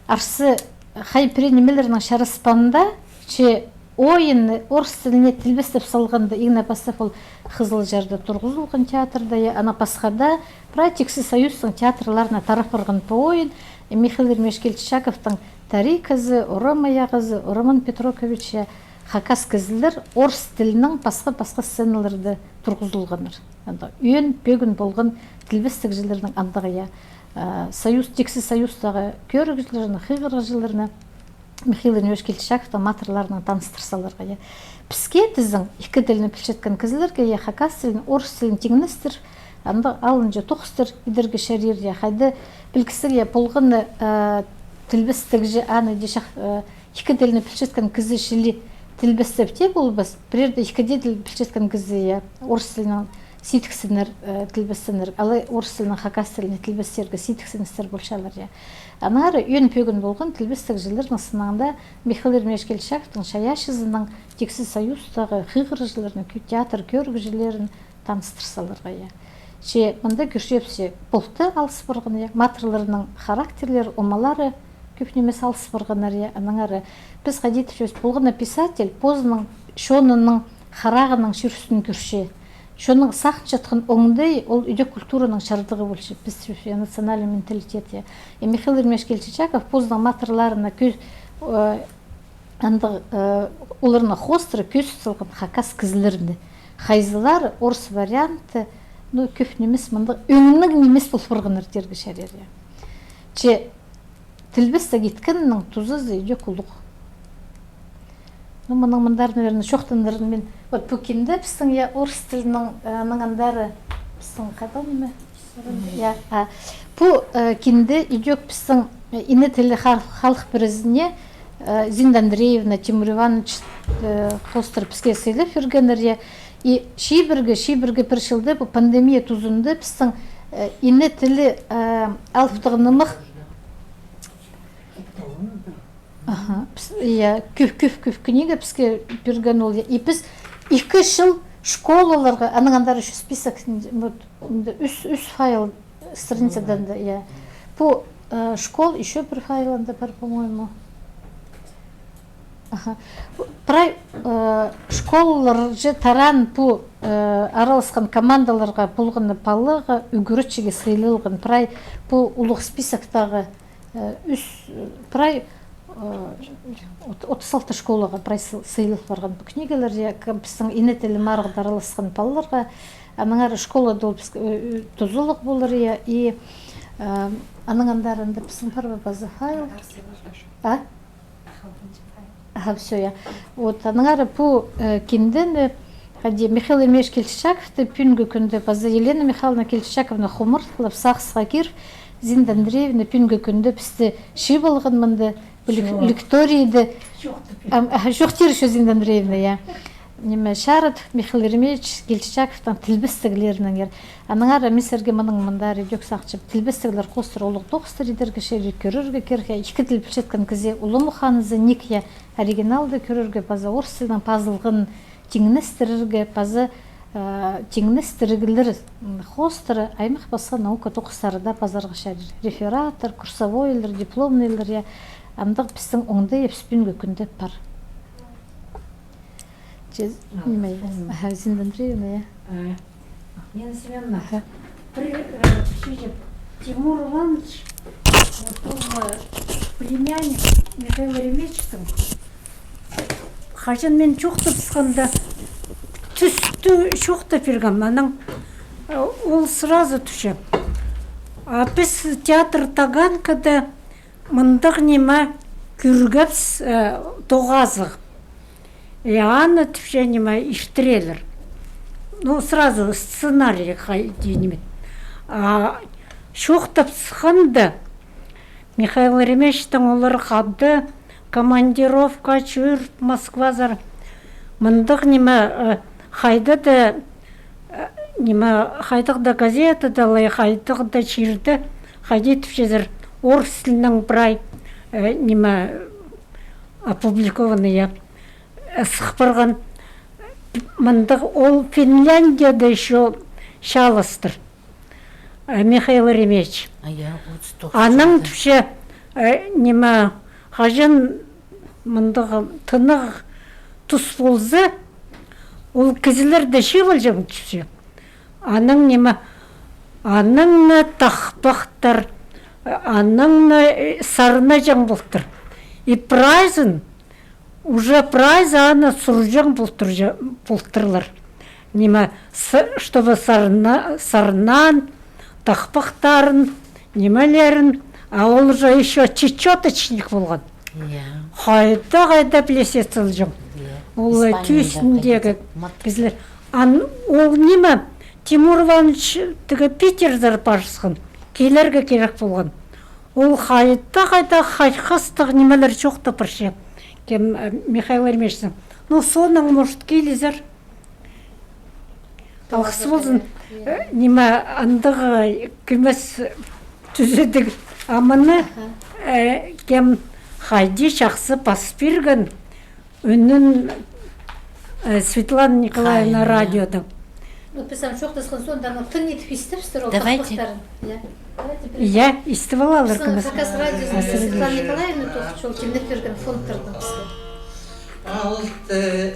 арса хай пірее нимелернең чарыспаанда, че ойынны орыс тіліне тілбестеп салғанда, иң не пастап ол Хызылчарда турғызылған театрда, я, анаң пасха даа прай тиксі Союзтың театрларына тарап парған пу ойын, и Михаил Еремеевич Кильчичаковтың Тариказы, Орама Яғазы, Ораман Петрокович, я, хакас кізілер орыс тілінең пасха-пасха сценаларда турғызылғаннар. Андағ ӧӧн пӧгін полған тілбестегҷілернің андағ, я, а, Союз, тиксі Союзтағы кӧрігҷілерні, хығырығҷыларны Михаил Еремеевич Кильчичаковтың матырларынаң таныстыр саларға, я. Піске, тізең, ікі тілні пілчеткен кізілерге, я, хакас тілін, орыс тілін тиңнестір, андағ алынҷа тоғыстар идерге чарир, я, хайди пілгізерге, я, полған, э, тілбестегҷі, аны дее чах-, э, ікі тілні пілчеткен кізі чіли тілбестеп тее полбас, пірерде ікі тіл пілчеткен кізі, я, орыс тілінең сидіксінер, э, тілбестенер, алай орыс тілінең хакас тіліне тілбестерге сидіксіністер полчалар, я. Аннаңар ӧӧн пӧгін полған тілбестегҷілернің сынында Михаил Еремеевич Кильчичаковтың чайаачызынаң тиксі Союзтағы хығырығҷыларны, кӧ-, театр кӧрігҷілерін таныстыр саларға, я. Че мында кӧрчебіс, че полтыр алыс парған, я, матырларның характерлері, омалары кӧп нимес алыс парғаннар, я. Аннаңар піс хайди тіпчебіс, полған на писатель позының чонының харағының чӱрістін кӧрче. Чонның сағынчатхан оңдайы ол идӧк культураның чардығы полча, піс тіпчебіс, я, национальный менталитет, я. И Михаил Еремеевич Кильчичаков позының матырларына кӧ-, э, андағ, э, оларны хоостыра кӧзіт салған хакас кізілерні. Хайзылары орыс варианты, ну, кӧп нимес, мындағ ӧңніг нимес пол парғаннар тирге чарир, я. Че тілбестег иткеннің тузазы идӧк улуғ. Ну, мының мындар, наверное, чоохтанарын мин. Вот пу кинде пістің, я, орыс тілінің, э, анаң андары пістің хайдағ ниме? Я, а, пу, э, кинде идӧк пістің, э, ине тілі хал-, халых пірезіне, э, Зинаида Андреевна, Тимур Иванович, э, хоостыра піске сыйлап пиргеннер, я. И чибіргі, чибіргі пір чылда пу пандемия тузында пістің, э, ине тілі, э, алыптығ нымах. Аха, піс-, я, кӧп, кӧп, кӧп книга піске пирген ол, я. И піс ікі чыл школаларға, анаң андар ещё список, вот, ӱс, ӱс файл страницадаң да, я. Пу, э, школ ещё пір файл анда пар, по-моему. Аха. Прай, э, школалар же тараан пу, э, араласхан командаларға полған на палығ ӱгретчіге сыйлалған. Прай пу улуғ списоктағы, э, ӱс, э, прай, э, от-, отыс алты школаға прай сы-, сыйлал парған пу книгалар, я, к-, пістің ине тілі марығда араласхан палаларға. Аннаңар школада ол піс-, э, э, тузалығ полар, я, и, э, анаң андар анда пістің пар ба паза файл? А? Аха, всё, я. Вот, аннаңар пу, э, киндені, хайди, Михаил Еремеевич Кильчичаковты пӱӱнгі кӱнде паза Елена Михайловна Кильчичаковна хумартхлап, сағысха киріп, Зинаида Андреевна пӱӱнгі кӱнде пісті чыып алған мында, пу лек-, лекторийді. Чох. Ам, аха, чох тир ещё Зинаида Андреевна, я. Ниме, чарыт Михаил Еремеевич Кильчичаковтың тілбестеглерінеңер. Аннаңар мин сірерге мының мындар идӧк сағынчам. Тілбестеглер хоостыра улуғ тоғыстар идерге чарир, кӧрерге кирек, я, ікі тіл пілчеткен кізі улам уханза, ниик, я, оригиналды кӧрерге, паза орыс тілінең пазылған тиңнестірерге, паза, э, тиңнестіріглер, м, хоостыра аймах пасха наука тоғыстары даа пазарға чарир. Рефераттар, курсовойлар, дипломныйлар, я, андағ пістің оңдайыбыс пӱӱнгі кӱнде пар. Че, а, ниме, аха, Зинаида Андреевна, я. А, Нина Семёновна, аха, пір, э, пір чир, Тимур Иванович, вот, ол, э, племянник Михаил Еремеевичтің. Хаҷан мин чоохтабысханда, тӱсті чоохтап пиргем, анаң, э, ол сразу тіпче. А піс театр Таганкада мындағ ниме кӧргебіс, э, тоғазығ. И аны тіпче ниме иртірерлер. Ну, сразу сценарий хайди ниме. А чоохтап сыхханда, Михаил Еремеевичтең олар хада командировка чӧр Москвазар. Мындағ ниме, э, хайда да, э, ниме, хайдағ да газетада, алай хайдағ да чирде, хайди тіпчезер, орыс тілінең прай, э, ниме, опубликованный, я. сых парған. Мындағ ол Финляндияда ещё чааластыр. Э, Михаил Еремеевич. А я, вот сто. Анаң тіпче, э, ниме, хаҷан мындағ тынағ тус полза, ол кізілерді чыып алҷаң тіпче. Анаң ниме, анаң на тахпахтар, анаң на, э, сарнаҷаң полтыр. И прайзын, уже прайзы аны сурҷаң полтырҷа-, полтырлар. Ниме, с-, чтобы сарна-, сарнаан, тахпахтарын, нимелерін, а ол уже ещё чечёточник полған. Я. Хайда-хайда піліс салҷаң. Я. Ол, э, Испанияда тӱсіндегі хайда-хайда. Кізілер. Ан, ол ниме, Тимур Иванович тігі Питерзер парысхан, килерге кирек полған. Ол хайда-хайда хайхастығ нимелер чоохтап парча. Кем, э, Михаил Еремеевичтің. Ну, соонаң, может, килізер. Алғыс ползын. Э, ниме, андағ кӧмес тӱзедіг. А мыны, аха, э, кем хайди чахсы пас пирген. Ӱнін, э, Светлана Николаевна, хайын, я, радиодаң. Ну, піс ам чоохтасхан соонда, аны тың итіп истебістір ол. Давайте. Тахпахтарын. Я. Давайте. Я, истіп алалар. Пістің кӧмес. Хакас радиозының Светлана Николаевна тоғынча, ол тимнеп пирген фондтардаң піске. Алты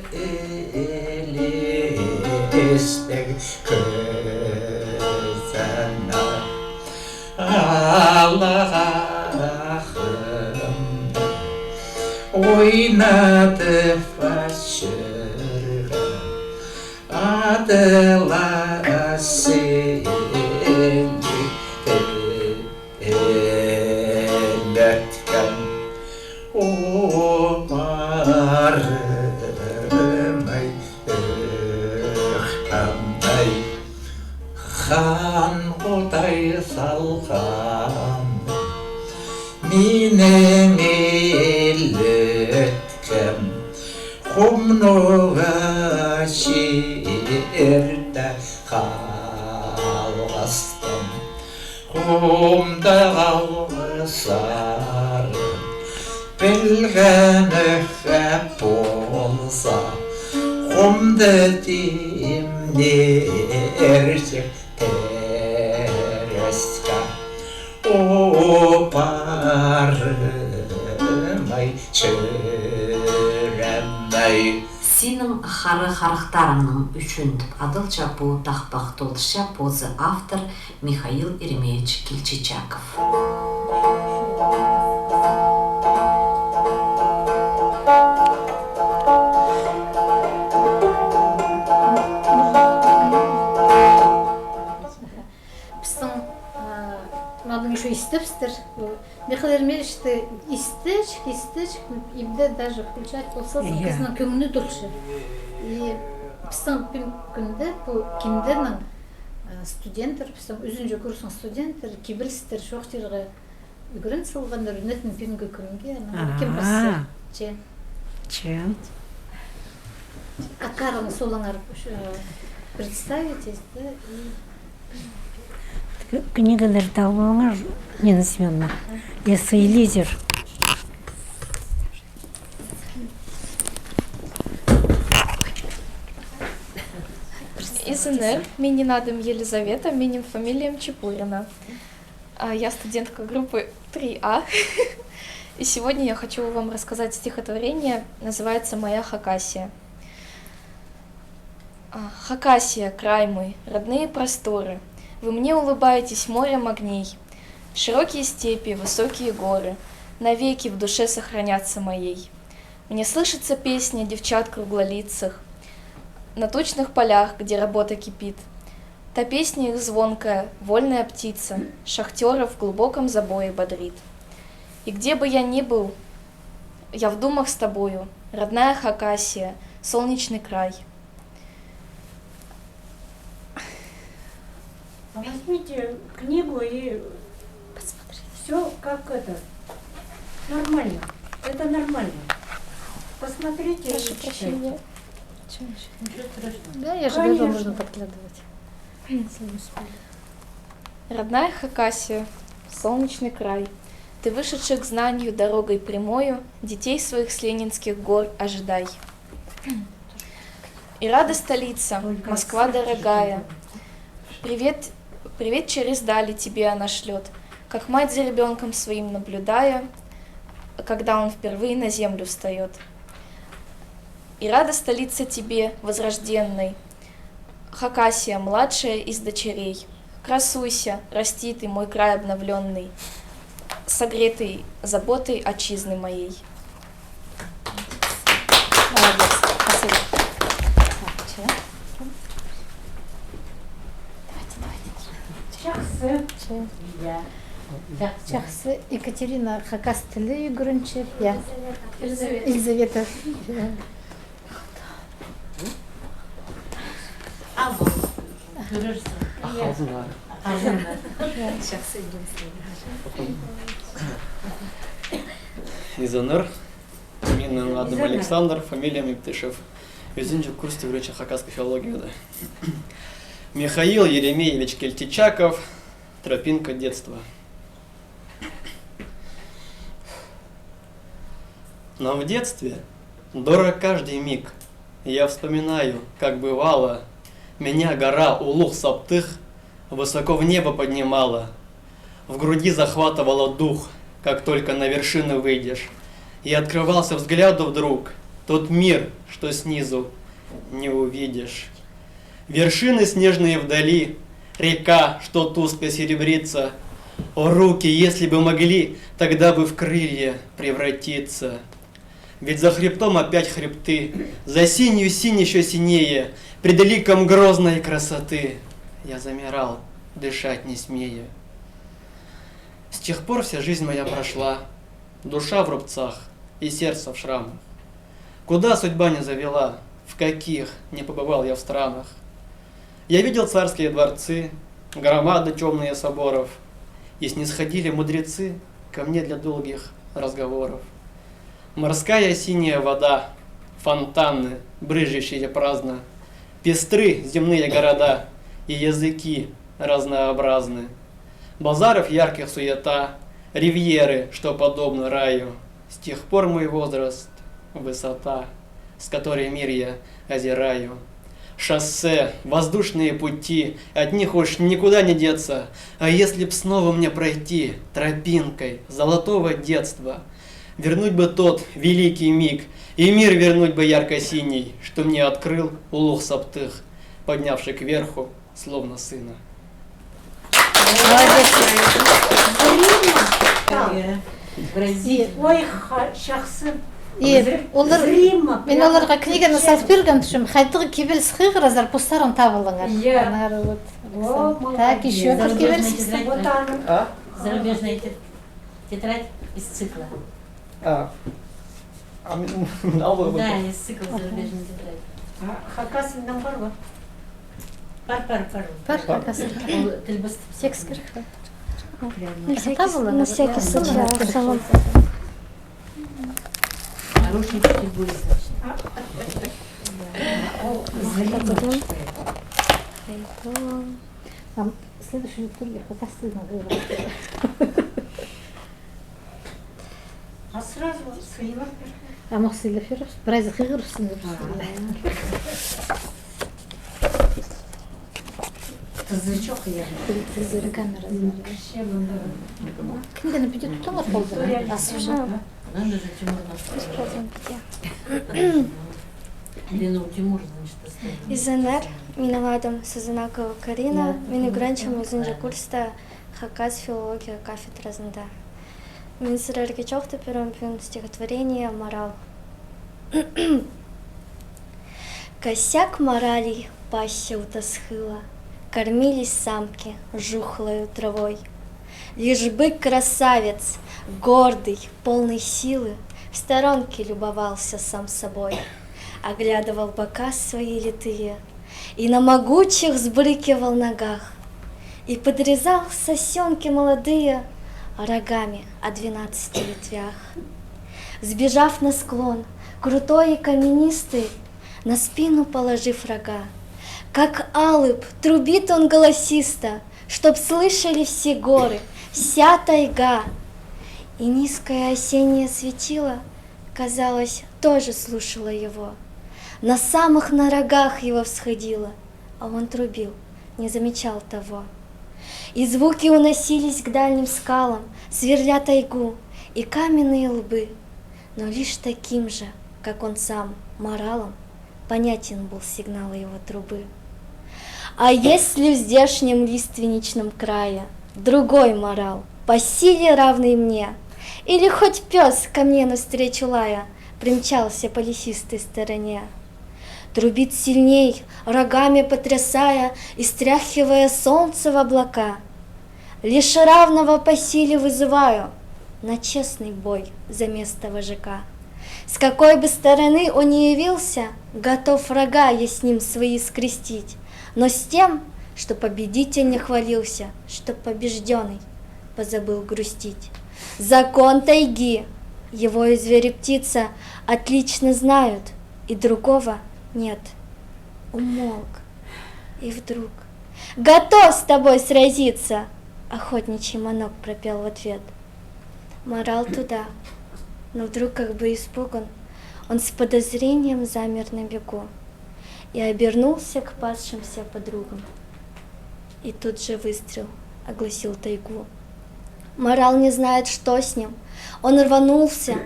илестіг кізі ана. Аллахым ойнатып асчырған, адыла сені тілеткем. О, парым-ай, ых, ам-ай. Хан Худай салған минің илеткем, хумнуға чирде халғасхам. Хумда халғасарын пілгенім хеп полза, хумды тимнерҷік тереске. О, парым-ай, чӱрем-ай. Синің хара харахтарыңның ӱчӱн тіп адалча пу тахпах, тоғынча позы автор Михаил Еремеевич Кильчичаков. Пістің, а, мынаң ещё истебістір. Михаил Еремеевичті истечік, истечік, ибде даже включать полза, я, кізінің кӧңні толча. И пістің пӱӱнгі кӱнде пу кинденің, а, студенттер, пістің ӱзінҷі курстың студенттері, кибелістер чоохтирға ӱгрен салғаннар, ӱнетін пӱӱнгі кӱнге, анаң кем пасча. Че. Че. Аттарын солаңар, э, представить, да, и книгалар таап алыңар, Нина Семёновна, если илезер. Изеннер, минің адым Елизавета, минің фамилиям Чепурина. А, я студентка группы три А. И сегодня я хочу вам рассказать стихотворение, называется «Моя Хакасия». А, Хакасия, край мой, родные просторы, вы мне улыбаетесь морем огней. Широкие степи, высокие горы навеки в душе сохранятся моей. Мне слышится песня девчат круглолицых на тучных полях, где работа кипит. Та песня их звонкая, вольная птица, шахтёров в глубоком забое бодрит. И где бы я ни был, я в думах с тобою, родная Хакасия, солнечный край. А возьмите книгу и посмотрите. Всё как это. Нормально. Это нормально. Посмотрите и читайте. Прошу прощения. Ничего страшного. Да, я же говорю, конечно, можно подкладывать. Если не успели. Родная Хакасия, солнечный край, ты вышедших к знанию дорогой прямою детей своих с Ленинских гор ожидай. И рада столица, Москва дорогая. Привет, привет через дали тебе она шлёт, как мать за ребёнком своим наблюдая, когда он впервые на землю встаёт. И рада столица тебе, возрожденной, Хакасия, младшая из дочерей. Красуйся, расти ты, мой край обновлённый, согретый заботой отчизны моей. Молодец. Спасибо. Так, чё? Давайте, давайте. Чахсы. Чё? Я. Чахсы. Чахсы. Екатерина хакас тілі ӱгренче. Я. Елизавета. Елизавета. Я. Ал, кӧрерсің. Ахалзыннар. Ахалзыннар. Чахсы. Изеннер. Минің адым Александр, фамилиям Иптышев. Ӱзінҷі курста ӱгренчем хакасский филологияда. Михаил Еремеевич Кельтичаков, «Тропинка детства». Но в детстве дорог каждый миг. Я вспоминаю, как бывало, меня гора Улуғ Саптых высоко в небо поднимала. В груди захватывало дух, как только на вершину выйдешь, и открывался взгляду вдруг тот мир, что снизу не увидишь. Вершины снежные вдали, река, что тускло серебрится. О, руки, если бы могли, тогда бы в крылья превратиться. Ведь за хребтом опять хребты, за синью синь ещё синее, пред ликом грозной красоты. Я замирал, дышать не смея. С тех пор вся жизнь моя прошла, душа в рубцах и сердце в шрамах. Куда судьба не завела, в каких не побывал я в странах. Я видел царские дворцы, громады тёмные соборов, и снисходили мудрецы ко мне для долгих разговоров. Морская синяя вода, фонтаны, брызжущие праздно, пестры земные города и языки разнообразны. Базаров ярких суета, ривьеры, что подобно раю. С тех пор мой возраст — высота, с которой мир я озираю. Шоссе, воздушные пути, от них уж никуда не деться. А если б снова мне пройти тропинкой золотого детства, вернуть бы тот великий миг, и мир вернуть бы ярко-синий, что мне открыл Улуғ Саптых, поднявший кверху словно сына. Молодец. Зримо. Ой, ха-, чахсы. И олар, мин оларға книганы салып пиргем, тіпчем, хайдағ кибеліс хығырзар, постарың таап алыңар. Я. Аннаңар вот. О, молодец. Так, ещё кӧп кибеліс. Зарубежная тетрадь. А? Зарубежная тет-, тетрадь из цикла. А, а мин, мин алып алғам. Да, из цикла зарубежный тетрадь. А хакас тілінең пар ба? Пар, пар, пар. Пар, хакас тілі. Ол тіл пос-, текст керек пе? На всякий, на всякий случай. Хороший учитель будет, значит. О, зрение. Ам следующий тур я хакас тілінең. А сразу сыйлап пир. А мах сыйлап пир. Прайзы хығырыбыссын тіп. А. Тізі чох, я. Тізі камера. Книганы піди тутыңар полды. История. А, слушай. Надо же, Тимур, нас. Используем піди. Лена, у Тимура, значит, осталось. Изеннер, минің адым Сазанакова Карина, мин ӱгренчем ӱзінҷі курста хакас филология кафедразында. Мин сірерге чоохтап пирем пӱӱн стихотворение «Марал». Косяк морали пасся у Тасхыла, кормились самки жухлою травой. Лишь бык-красавец, гордый, полный силы, в сторонке любовался сам собой. Оглядывал бока свои литые и на могучих взбрыкивал ногах, и подрезал сосёнки молодые рогами о двенадцати ветвях. Сбежав на склон, крутой и каменистый, на спину положив рога, как алыб, трубит он голосисто, чтоб слышали все горы, вся тайга. И низкое осеннее светило, казалось, тоже слушало его. На самых на рогах его всходила, а он трубил, не замечал того. И звуки уносились к дальним скалам, сверля тайгу и каменные лбы. Но лишь таким же, как он сам, моралом понятен был сигнал его трубы. А если в здешнем лиственничном крае другой морал, по силе равный мне, или хоть пёс ко мне навстречу лая, примчался по лесистой стороне. Трубит сильней, рогами потрясая и стряхивая солнце в облака. Лишь равного по силе вызываю на честный бой за место вожака. С какой бы стороны он ни явился, готов рога я с ним свои скрестить, но с тем, что победитель не хвалился, что побеждённый позабыл грустить. Закон тайги, его и звери-птица отлично знают, и другого нет. Умолк. И вдруг: «Готов с тобой сразиться!» — охотничий манок пропел в ответ. Морал туда. Но вдруг, как бы испуган, он с подозрением замер на бегу и обернулся к пасшимся подругам. И тут же выстрел огласил тайгу. Морал не знает, что с ним. Он рванулся,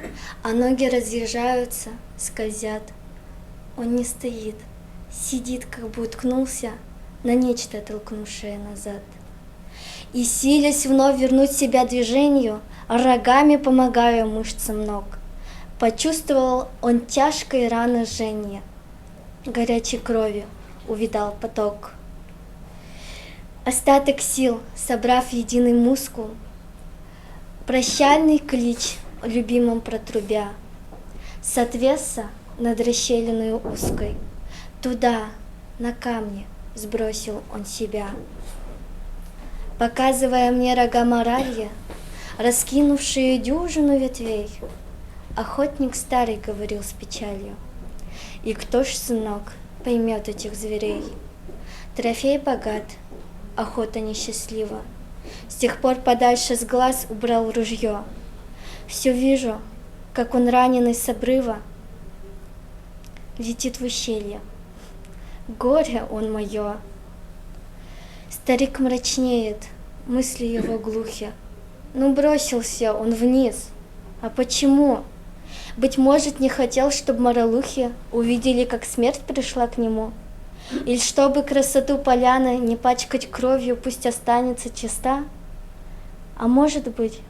а ноги разъезжаются, скользят. Он не стоит, сидит, как бы уткнулся на нечто, толкнувшее назад. И, силясь вновь вернуть себя движению, рогами помогая мышцам ног, почувствовал он тяжкой раны жжение. Горячей крови увидал поток. Остаток сил, собрав в единый мускул, прощальный клич любимым протрубя, с отвеса над расщелиною узкой, туда, на камни, сбросил он себя. Показывая мне рога моралья, раскинувшие дюжину ветвей, охотник старый говорил с печалью: «И кто ж, сынок, поймёт этих зверей? Трофей богат, охота несчастлива. С тех пор подальше с глаз убрал ружьё. Всё вижу, как он, раненый с обрыва, летит в ущелье. Горе он моё». Старик мрачнеет, мысли его глухи. Ну, бросился он вниз. А почему? Быть может, не хотел, чтоб моралухи увидели, как смерть пришла к нему? Или чтобы красоту поляны не пачкать кровью, пусть останется чиста? А может быть,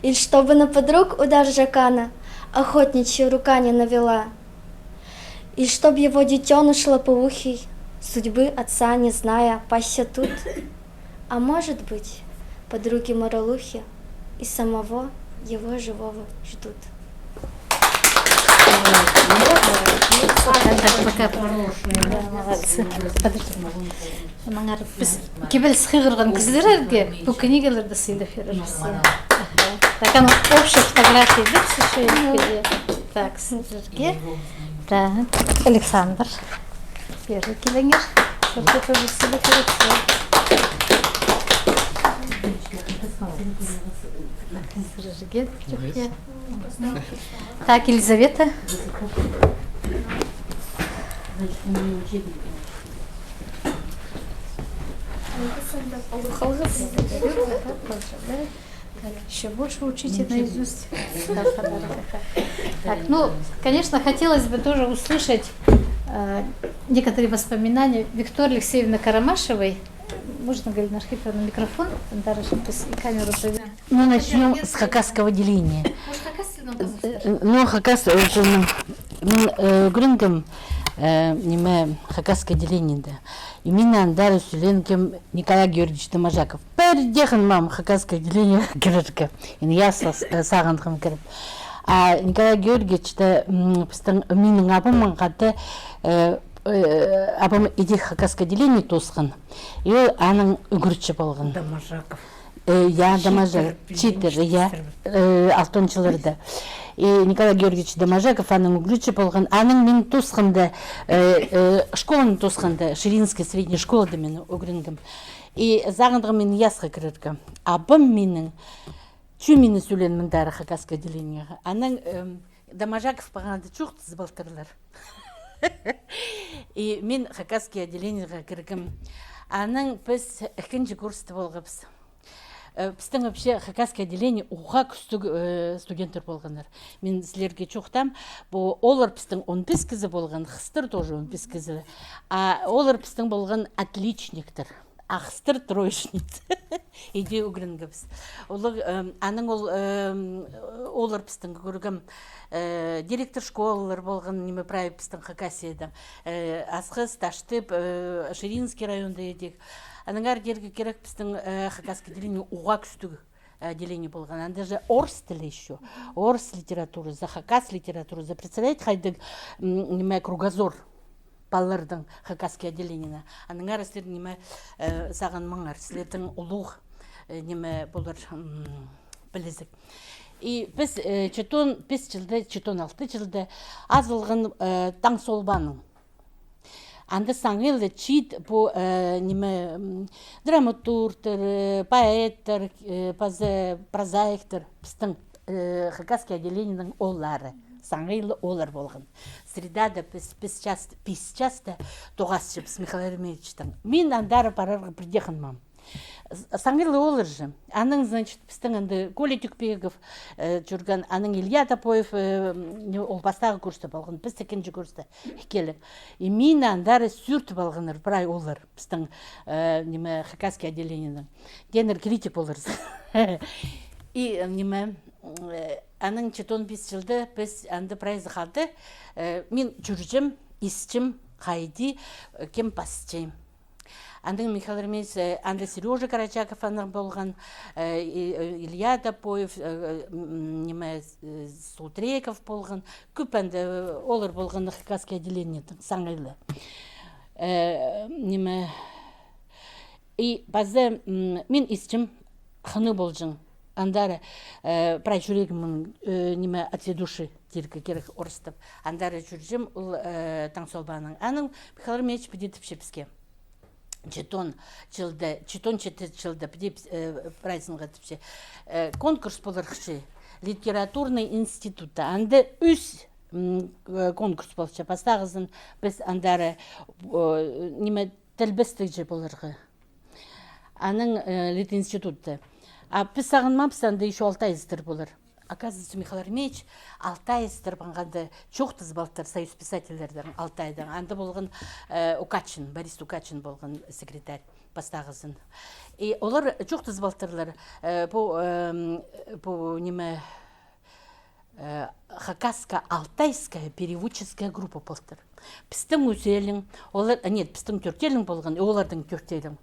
или чтобы на подруг удар жакана охотничья рука не навела? Или чтоб его детёныш лопоухий, судьбы отца не зная, пасся тут? А может быть, подруги моралухи и самого его живого ждут. Так, пока. Да, молодцы. Подожди. Мынаңар піс кибеліс хығырған кізілерге пу книгелерді сыйлап пирербіс. Аха. Так, аның общий фотография, да, сыйча. Так, сізге. Так, Александр. Пері киліңер. Сізге тоже сыйлап пирербіс. Сізге. Так, Елизавета. Так, ещё больше учите наизусть. Так, ну, конечно, хотелось бы тоже услышать, э, некоторые воспоминания Виктории Алексеевны Карамашевой. Можно, Галина Архиповна, микрофон? Там даже и камеру. Ну, начнём с хакасского отделения. Может, хакас тілін? Э, э, ну, хакас, э, тілін. Мин, э, ӱгренгем, э, ниме, хакасское отделениеде. И минең андар сӱленгем Николай Георгиевич Доможаков. Пірдее хынмаам хакасское отделениеге кірерге. Ине я са-, э, сағынғам кіріп. А Николай Георгиевич те, м, пістің, минің абамның хати, э, э, абам иди хакасское отделение тоосхан. И ол аның ӱгретчізі полған. Доможаков. Э, я, Доможаков. Читір, читір, я. Читір. Э, алтон чылларда. И Николай Георгиевич Доможаков аның ӱгретчізі полған. Анаң мин тоосханда, э, э, школаны тоосханда, Ширинская средняя школада мин ӱгренгем. И сағынғам мин ясха кірерге. Абам минің чӱмені сӱлен мындағ хакасское отделениеге. Анаң, эм, Доможаков пағанды чоохтазып алтырлар. И мин хакасский отделениеға кіргем. Анаң піс ікінҷі курста полғабыс. Э, пістің вообще хакасский отделение уғаа кӱстіг, э, студенттер полғаннар. Мин сірерге чоохтаам, пу олар пістің он пис кізі полған, хыстар тоже он пис кізі. А олар пістің полған отличниктер. А хыстар троечница. Иди ӱгренгебіс. Олар, эм, анаң ол, эм, олар пістің кӧргем, э, директор школалар полған, ниме, прай пістің Хакасияда. Э, Асхыс, Таштып, э, Ширинский районда идӧк. Аннаңар дирге кирек пістің, э, хакасский отделение уғаа кӱстіг, э, отделение полған. Анда же орыс тілі ещё. Орыс литературазы, хакас литературазы. Представлять, хайдағ, м, ниме, кругозор палаларның хакасский отделениені. Аннаңар сірер, ниме, э, сағынмаңар, сірернің улуғ, э, ниме, полар, м, пілізіг. И піс, э, читон пис чылда, читон алты чылда азылған, э, Таң Солбаның. Анда саңай ла чиит пу, э, ниме, м, драматургтар, э, поэттер, э, паза прозаиктер, пістің, э, хакасский отделениенің ооллары. Саңай ла ооллар полған. Средада піс, піс час, пис часта тоғасчабыс Михаил Еремеевичтең. Мин андар парарға пірдее хынмаам. С-, саңай ла ооллар же. Анаң, значит, пістің анда Коля Тюкбеков, э, чӧрген, анаң Илья Топоев, э, м, ол пастағы курста полған, піс ікінҷі курста ікӧлең. И мині андар сӱртіп алғаннар прай ооллар, пістің, э, ниме, хакасский отделениенің. Тееннер критик поларзың. И, э, ниме, э, анаң читон пис чылда піс анда прайзы халды, э, мин чӧрҷем, исчем, хайди, э, кем пасча. Анаң Михаил Еремеевич, э, анда Серёжа Карачаков анаң полған, э, и, э, Илья Топоев, э, э, м, ниме, э, Султреков полған, кӧп анда, э, олар полған хакасский отделениенің саңай ла. Э, ниме, и паза, м, мин исчем, хынығ полҷаң. Андар, э, прай чӱрегімнең, э, ниме, от всей души, тирге кирек орыстап. Андар чӧрҷем ол, э, Таң Солбаның. Анаң Михаил Еремеевич піди тіпче піске. Читон чылда, читон читі чылда піди, э, прайзынға тіпче. Э, конкурс поларыхча литературный институтта. Анда ӱс, м, э, конкурс полча. Пастағызын піс андар, э, ниме, тілбестегҷі поларға. Анаң, э, литинститутта. А піс сағынмаабыс, анда ещё алтаевтар полар. Оказывается, Михаил Еремеевич алтаевтар паңғанда чоохтазып алтыр Союз писательлердең Алтайдаң. Анда полған, э, Укачин, Борис Укачин полған секретарь пастағызын. И олар чоохтазып алтырлар, э, пу, эм, пу ниме, э, хакасско-алтайская переводческая группа полтыр. Пістің ӱзелең, олар, нет, пістің тӧртелең полған, и олардың тӧртелең.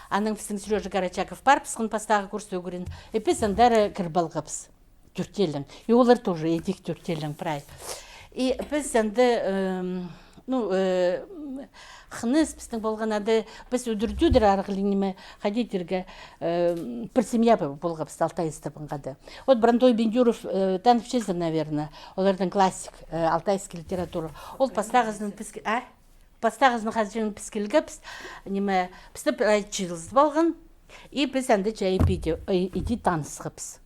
Анаң пістің Серёжа Карачаков парыбысхан пастағы курста ӱгрен, и піс андар кіріп алғабыс. Тӧртелең. И олар тоже, идӧк тӧртелең прай. И піс анда, эм, ну, э, м, хыныс пістің полған анда, піс удур-тӧдір арғылиң ниме, хайди тирге, э, пір семья пол-, полғабыс алтаевтар паңғанда. Вот Бронтой Бендюров, э, таныпчазар, наверное, олардың классик, э, алтайский литература. Ол пастағызын піске, а? Пастағызын хаҷан піс килгебіс, ниме, пісті прай чыылызып алған, и піс анда чай пиди, э, иди танысхабыс.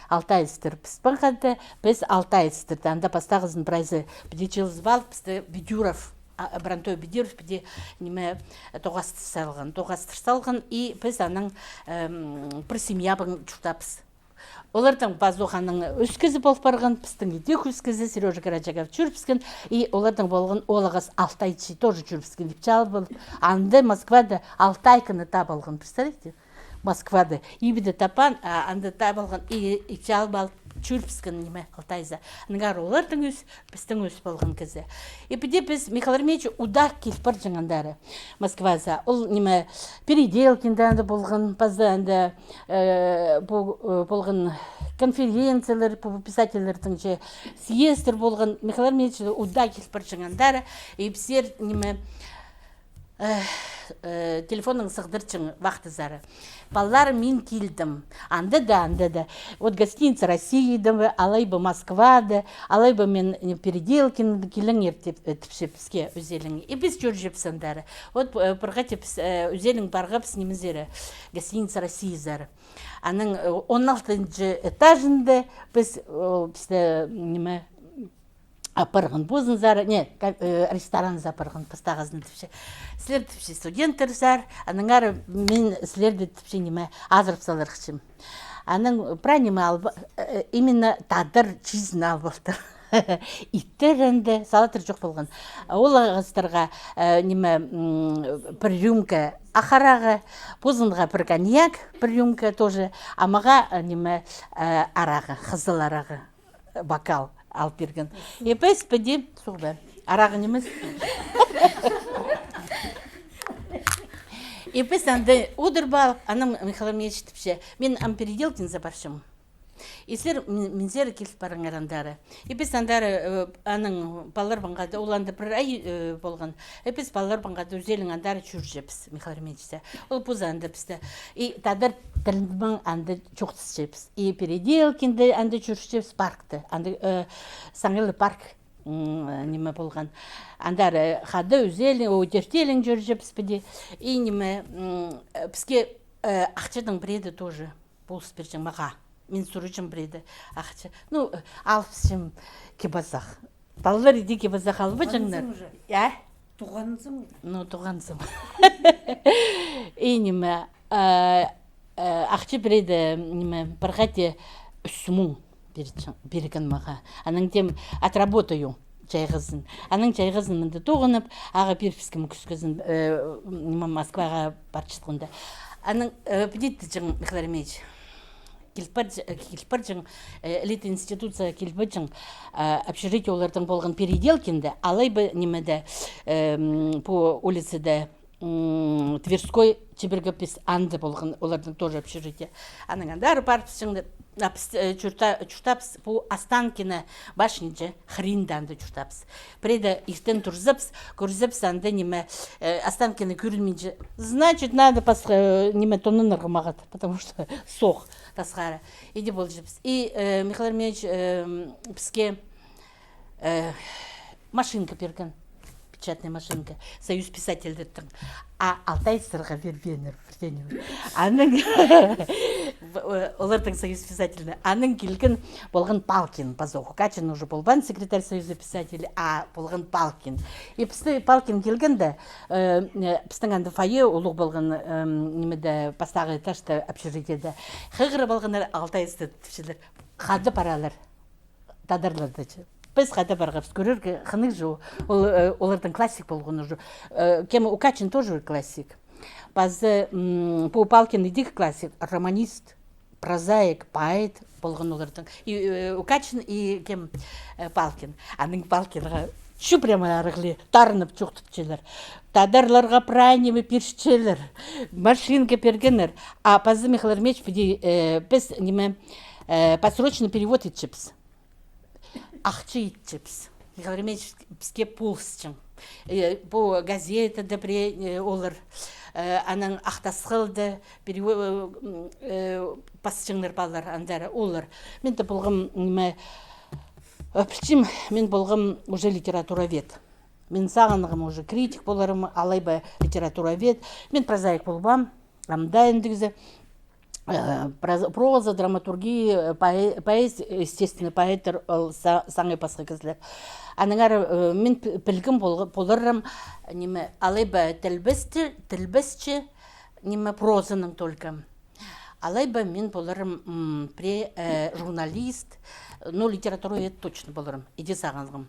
Алтаевтар піс паңғанда, піс алтаевтарды, анда пастағызын прайзы піди чыылызып алып, пісті Бедюров, а, Бронтой Бедюров піди, ниме, тоғастыр салған, тоғастыр салған, и піс анаң, эм, пір семья паң чуртабыс. Олардың пазох анаң ӱс кізі пол парған, пістің идӧк ӱс кізі, Серёжа Карачаков чӧрібіскен, и олардың полған оолағас алтайчы тоже чӧрібіскен, ипчі ал пол. Анда Москвада Алтайканы таап алған, представляете? Москвада. Ибде таппаан, а анда таап алған, и ипчі ал пол чӧрібіскен, ниме, алтайза. Аннаңар олардың ӱс, пістің ӱс полған кізі. И піди піс Михаил Еремеевич удаа кил парҷаң андар Москваза. Ол, ниме, Переделкинде анда полған, паза анда, э, пу-, э, полған конференциялар, пу-, писательлердің че съездлер полған. Михаил Еремеевич удаа кил парҷаң андар, и пісті, ниме, э, э, телефоннаң сығдырҷаң вахтазар. Палалар, мин килдім. Анда даа, анда даа. Вот гостиница Россияда, алай ба Москвада, алай ба мин, э, Переделкин, киліңер тіп, э, тіпче піске ӱзелең. И піс чӧрҷебіс андар. Вот, э, пір хати піс, э, ӱзелең парғабыс нимезер, гостиница Россиязар. Аның, э, он алтынҷы этажында піс, э, пісті, ниме, апарған позынзар, не, ка-, э, ресторанзар апарған, пастағызын тіпче. Сірер, тіпче, студенттерзер, аннаңар мин сірерді, тіпче, ниме, азырап саларыхчым. Анаң прай ниме алып, э, именно тадар чизін алып алтыр. Иттер анда, салаттар чох полған. Ол ағастарға, э, ниме, м, пір рюмка ах арағы, позынға пір коньяк, пір рюмка тоже, а мағаа, э, ниме, э, арағы, хызыл арағы, бокал алып пирген. И піс піди, суғ ба, арағы нимес. И піс анда одырып алып, анаң Михаил Еремеевич тіпче, мин ам Переделкинзер парчам. И сірер мин-, минзер киліп парыңар андары. И піс андары, э, анаң палалар паңғада, ол анда пір ай, э, полған. И піс палалар паңғада ӱзелең андары чӧрчебіс, Михаил Еремеевичсер. Ол позы анда пісті. И тадар тілінең анда чоохтасчабыс. И Переделкинде анда чӧрчебіс, паркта. Анда, э, саңай ла парк, м, ниме полған. Андары хада ӱзелең, о, тӧртелең чӧрчебіс піди. И ниме, м, э, піске, э, ахчадаң пірееде тоже полыс пирҷең мағаа. Мин сурчам пірееде ахча. Ну, алыбысчам кип-азах. Палалар иди кип-азах албаҷаңнар. Туғанзың уже. Я? Туғанзың. Ну, туғанзым. И ниме, а, а, ахча пірееде, ниме, пір хати ӱс муң пирҷең, пирген мағаа. Анаң тем отработаю чайғызын. Анаң чайғызын мында тоғынып, ағаа пирібіскем кӱскізін, э, ниме, Москваға парчатханда. Анаң, э, піди тіҷең, Михаил Еремеевич, кил парҷ-, э, кил парҷаң, э, элитный институтсар кил парҷаң, э, общежитие оларның полған Переделкинде, алай ба нимеде, эм, пу улицада, м, Тверской чибіргі пис, анда полған оларның тоже общежитие. Анаң андар парыбысчаңнар, а піс, э, чурта-, чуртабыс пу Останкино башняҷа, хринда анда чуртабыс. Пірееде иртен турзабыс, кӧрзебіс анда ниме, э, Останкино кӧрінминче. Значит, надо пасха, э, ниме, тонанарға мағат, потому что соох тасхара. Иди полҷабыс. И, э, Михаил Еремеевич, э, піске, э, машинка пирген. Печатный машинка. Союз писательдернің. А алтайцарға пирбееннер пір дее ниме. Анаң, в-, э, оларның союз писательдері. Анаң килген полған Палкин, пазох Укачин уже полбаан, секретарь союза писателей, а полған Палкин. И пісті Палкин килгенде, э, э, пістің анда фойе улуғ полған, эм, нимеде, пастағы этажта, общежитиеде. Хығырып алғаннар, алтайцтар тіпчелер. Хада паралар. Тадарларда че. Піс хада парғабыс, кӧрерге хынығ же. Ол, э, оларның классик полған уже. Э, кем, Укачин тоже классик. Пазы, м, пу Палкин идӧк классик, романист, прозаик, поэт полған оларның. И, э, Укачин и кем, э, Палкин. Анаң Палкинға чу прямо арығлы тарынып чоохтапчалар. Тадарларға прай ниме пирчелер. Машинка пиргеннер. А пазы Михаил Еремеевич піди, э, піс ниме, э, посрочный перевод итчебіс. Ахча итчебіс. Михаил Еремеевич піске полысчаң. Э, пу газетада піре, э, олар, э, анаң Ах Тасхылда перево-, э, м, э, пасчаңнар палалар, андары олар. Мин дее полғам, ниме, э, пілчем, мин полғам уже литературовед. Мин сағынғам уже критик поларым, алай ба литературовед. Мин прозаик полбаам, ам даа андағ кізі. Э, проз-, проза, драматургия, э, поэ-, поэзия, естественно, поэттер ол са-, саңай пасха кізілер. Аннаңар, э, мин пі-, пілгем полғы-, поларым, ниме, алай ба тілбесчі, тілбесчі, ниме, прозаның только. Алай ба мин поларым, м, пре-, э, журналист, ну, литературовед точно поларым, иди сағынғам.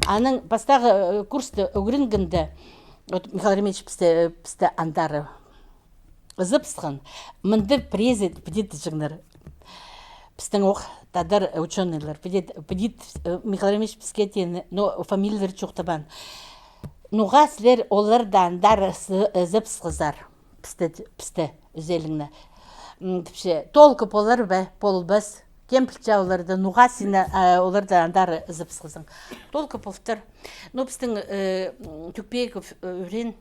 Анаң пастағы, э, курста ӱгренгенде, вот Михаил Еремеевич пісті, пісті андары ызыбысхан, мында пірезі піди тіҷеңнер. Пістің ох тадар учёныйлар, піди, піди, э, Михаил Еремеевич піске теені, но фамилиялар чоохтабаан. Ноға сірер оларды андар сы-, ызыбысхазар? Пісті, пісті ӱзелеңні. М, тіпче, толкы полар ба, полбас. Кем пілче оларды, ноға сині, э, оларды андар ызыбысхазың? Толкы полтыр. Ну, пістің, э, м, Тюкбеков, э, Ӱрен,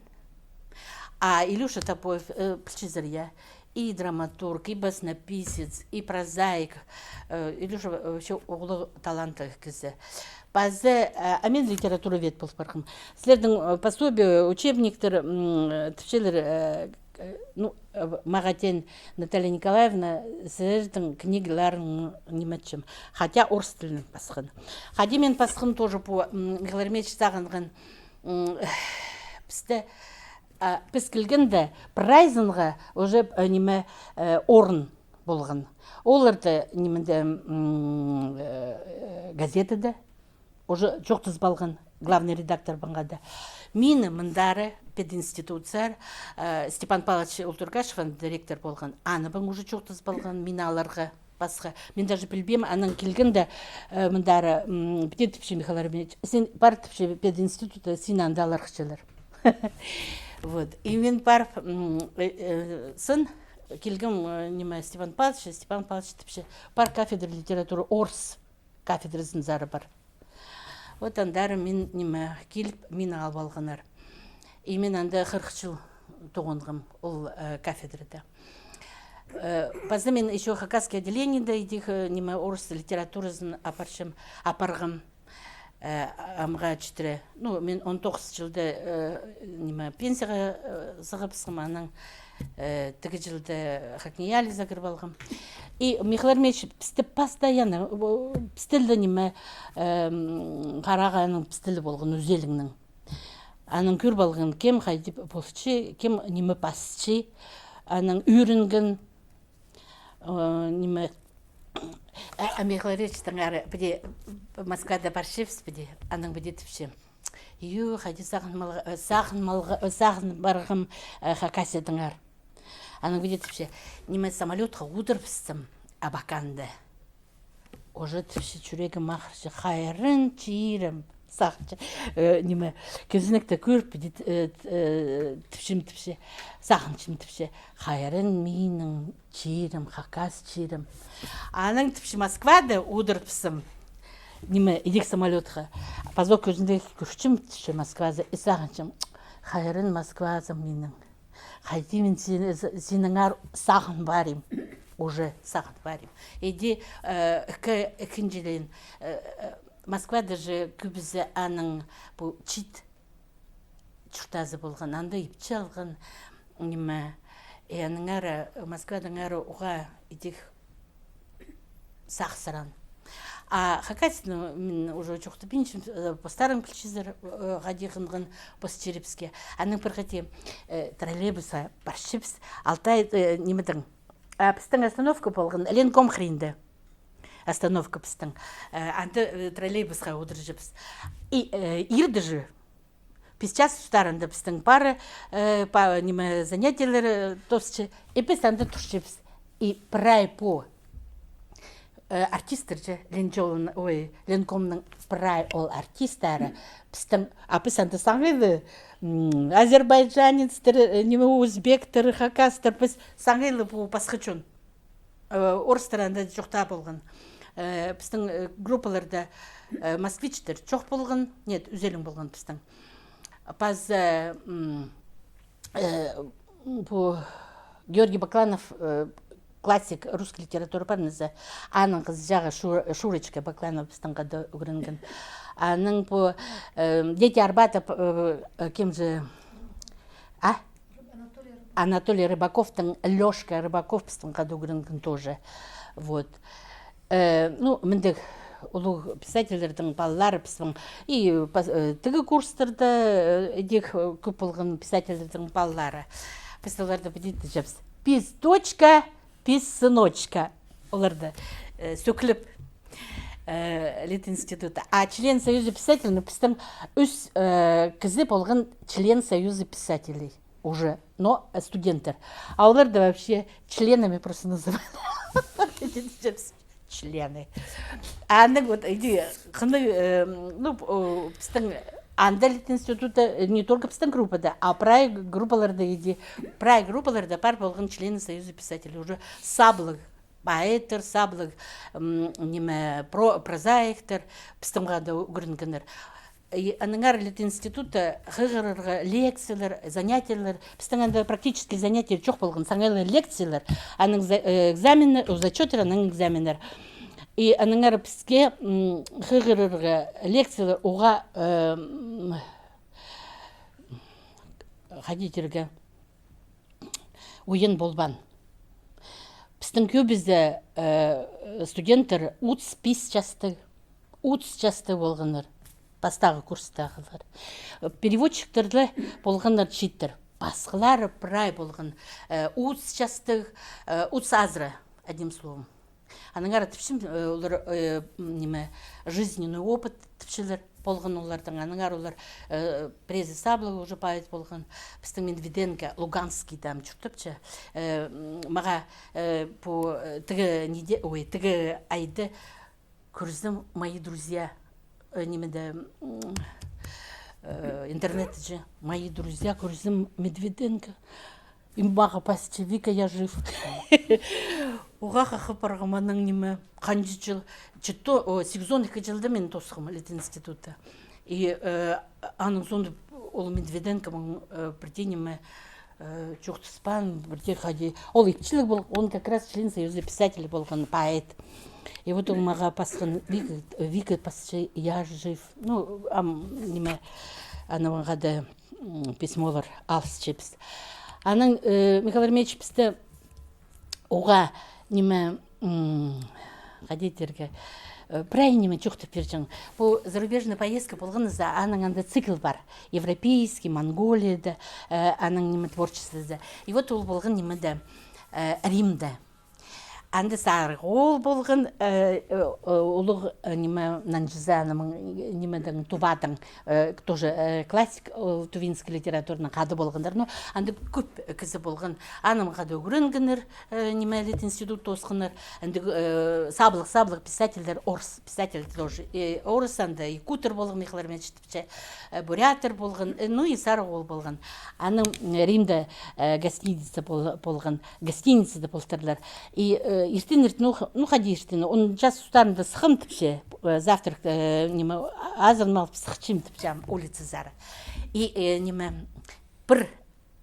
а Илюша Топоев, э, пілчезер, я. И драматург, и баснописец, и прозаик. Э, Илюша вообще улуғ талантлығ кізі. Пазы, э, а мин литературовед полып парғам. Сілердің, э, пособие, учебниктер, м, тіпчелер, э, э, ну, э, мағаа теен: Наталья Николаевна, сірернің книгаларың ниме итчем. Хотя орыс тілінең пасхан. Хотя мин пасхам тоже по, м, Михаил Еремеевич сағынған, м, пісті, а, піс килгенде прайзынға уже, э, ниме, э, орын полған. Оларды нименде, м, э, газетада уже чоохтазып алған, главный редактор паңа даа. Мині мындары пединститутсар, э, Степан Павлович Ултургашев, аны директор полған, аны паң уже чоохтазып алған, мині аларға пасха. Мин даже пілбеем, анаң килгенде, э, мындары, м, піди тіпче Михаил Еремеевич: син пар, тіпче, пединститутта, сині анда аларға чӧлер. Вот. И мин парып, м, э, э, сын килгем, э, ниме, Степан Павлович, Степан Павлович тіпче: пар кафедра литературы, орыс кафедразынзар пар. Вот андар мин, ниме, киліп, мині алып алғаннар. И мин анда хырых чыл тоғынғам ол, э, кафедрада. Э, пазы мин ещё хакасский отделениеде идӧк, э, ниме, орыс литературазын апарчам, апарғам, э, амға читіре. Ну, мин он тоғыс чылда, э, ниме, пенсияға, э, сығыбысхам, анаң, э, тігі чылда ХакНИИЯЛИЗА кіріп алғам. И Михаил Еремеевич пісті постоянно, о, піс тілді, ниме, эм, харағаның піс тілі полған, ӱзеліңнің. Анаң кӧріп алған, кем хайди полча, кем ниме пасча, анаң ӱгренген, э, ниме, а, а Михаил Еремеевичтеңер піди Москвада парчабыс піди, анаң піди тіпче: ю, хайди сағынмалға, э, сағынмалға, э, сағын парғам, э, Хакасиядаңар. Анаң піди тіпче: ниме, самолётха одырыбыстым Абаканда. Уже тіпче, чӱрегім ағырча, хайран чирім, сағынчам, э, ниме, кӧзенекті кӧріп, піди, э, э, тіпчем, тіпче, сағынчам, тіпче, хайран минің чирім, хакас чирім. Анаң тіпче, Москвада одырыбыстым, ниме, идӧк самолётха. Пазох кӧзенекті кӧрчем, тіпче, Москвазы, и сағынчам, хайран Москвазым минің. Хайди мин син-, с-, синеңер сағын парим. Уже сағын парим. Иди, э, ікі-, ікінҷілеен, э, э, Москвада же кӧбізі аның пу чиит чуртазы полған, анда ипчі алған, ниме, и аннаңар, Москвадаңар уғаа идӧк сағыссыраан. А Хакасияны мин уже чоохтабинчам, э, постарың пілчезер, э, хайди хынған пос чирібіске. Анаң пір хати, э, троллейбусха парчабыс, Алтай, э, нимедең, а, пістің остановка полған Ленком хыринда. Остановка пістің. Э, анда, э, троллейбусха одырчабыс. И, э, ирде же пис час тустарында пістің пары, э, па-, ниме, занятиелер, э, тоосча, и піс анда турчабыс. И прай пу, э, артисттер же, Ленчолын, ой, Ленкомның прай ол артисттары, пістің, а піс анда саңай ла, м, азербайджанецтер, э, ниме, узбектер, хакастар, піс саңай ла пу пасха чон. Э, орыстар анда чох таа полған. Э, пістің, э, группаларда, э, москвичтер чох полған. Нет, ӱзелең полған пістің. Пазы, м, э, пу Георгий Бакланов, э, классик русский литература пар нооза, аның хызыҷағы Шу-, Шурочка Бакланова пістің хада ӱгренген. Анаң пу, э, Дети Арбата, э, э, кем же, а? Анатолий Рыбаковтың, Лёшка Рыбаков пістің хада ӱгренген тоже. Вот. Э, ну, мындағ улуғ писательлердің палалары пістің. И пас-, э, тігі курстарда, э, идӧк, э, кӧп полған писательлердің палалары. Піс оларды піди тіпчебіс: пис дочка, пис сыночка. Оларды, э, сӧклеп, э, литинститутта. А член Союза писателей, ну, пістің ӱс, э, кізі полған член Союза писателей уже, но, э, студенттер. А оларды вообще членами просто называли. Члены. Анаң вот, иди, хыны, э, ну, о, пістің анда литинститутта, э, не только пістің группада, а прай группаларда, иди, прай группаларда пар полған члены Союза писателей. Уже саблығ поэттер, саблығ, м, ниме, про-, прозаиктер пістің хада ӱгренгеннер. И аннаңар литинститутта хығырарға лекциялар, занятиелер. Пістің анда практический занятие чох полған, саңай ла лекциялар. Аның за-, э, экзаменнер, о, зачёттар, анаң экзаменнер. И аннаңар піске, м, хығырарға лекциялар уғаа, э, м, хайди тирге, ойын полбаан. Пістің кӧбізі, э, студенттер отыс пис частығ, отыс частығ полғаннар, пастағы курстағылар. Переводчиктер ле полғаннар чииттер. Пасхалары прай полған, э, отыс частығ, э, отыс азыра, одним словом. Аннаңар тіпчем, э, олар, э, м, ниме, жизненный опыт тіпчелер полған оларның. Аннаңар олар, э, пірезі саблығ уже поэт полған. Пістің Медведенко, Луганский там чуртапча. Э, м, мағаа, э, пу, э, тігі неде-, ой, тігі айда кӧрзем, «Мои друзья», э, нимеде, м, э, интернетте же, «Мои друзья», кӧрзем, Медведенко. И мағаа пасча: «Вика, я жив». Уғаа хахап парғам, анаң ниме, ханҷа чыл, читон, о, сигізон ікі чылда мин тоосхам литинститутты. И, э, анаң соонда ол Медведенко мағаа, э, пірдее ниме, э, чоохтаспаан, пірдее хайди. Ол ипчіліг пол, он как раз член Союза писателей полған, поэт. И вот ол мағаа пасхан: «Вика, Вика», пасча, «я жив». Ну, ам, ниме, анаң хада м, письмолар алысчабыс. Анаң, э, Михаил Еремеевич пісті уғаа ниме, м, хайди тирге, э, прай ниме чоохтап пирҷең. Пу зарубежная поездка полған за, аның анда цикл пар. Европейский, Монголияда, э, аның ниме творчествозы. И вот ол полған нимеде, э, Римде. Анда сарығ оол полған, э, э, э, улуғ, э, ниме, нанҷызы аның, э, нимедең, Тувадаң, э, тоже, э, классик, ол тувинский литератураның хада полғаннар. Ну, анда кӧп кізі полған. Анаң хада ӱгренгеннер, э, ниме, литинститут тоосханнар. Анда, э, саблығ, саблығ писательлер, орыс писатель тоже. Э, орыс анда, якуттар полған, Михаил Еремеевич тіпче, э, буряттар полған, э, ну и сарығ оол полған. Анаң, м, Римде, э, гостиница пол-, полған, гостиницада полтырлар. И, э, иртен, иртен, ну, х-, ну, хайди иртен, он час тустарында сыхчам тіпче, э, завтрак, э, ниме, азырап алып сыхчам тіпче, улицазар. И, э, ниме, пір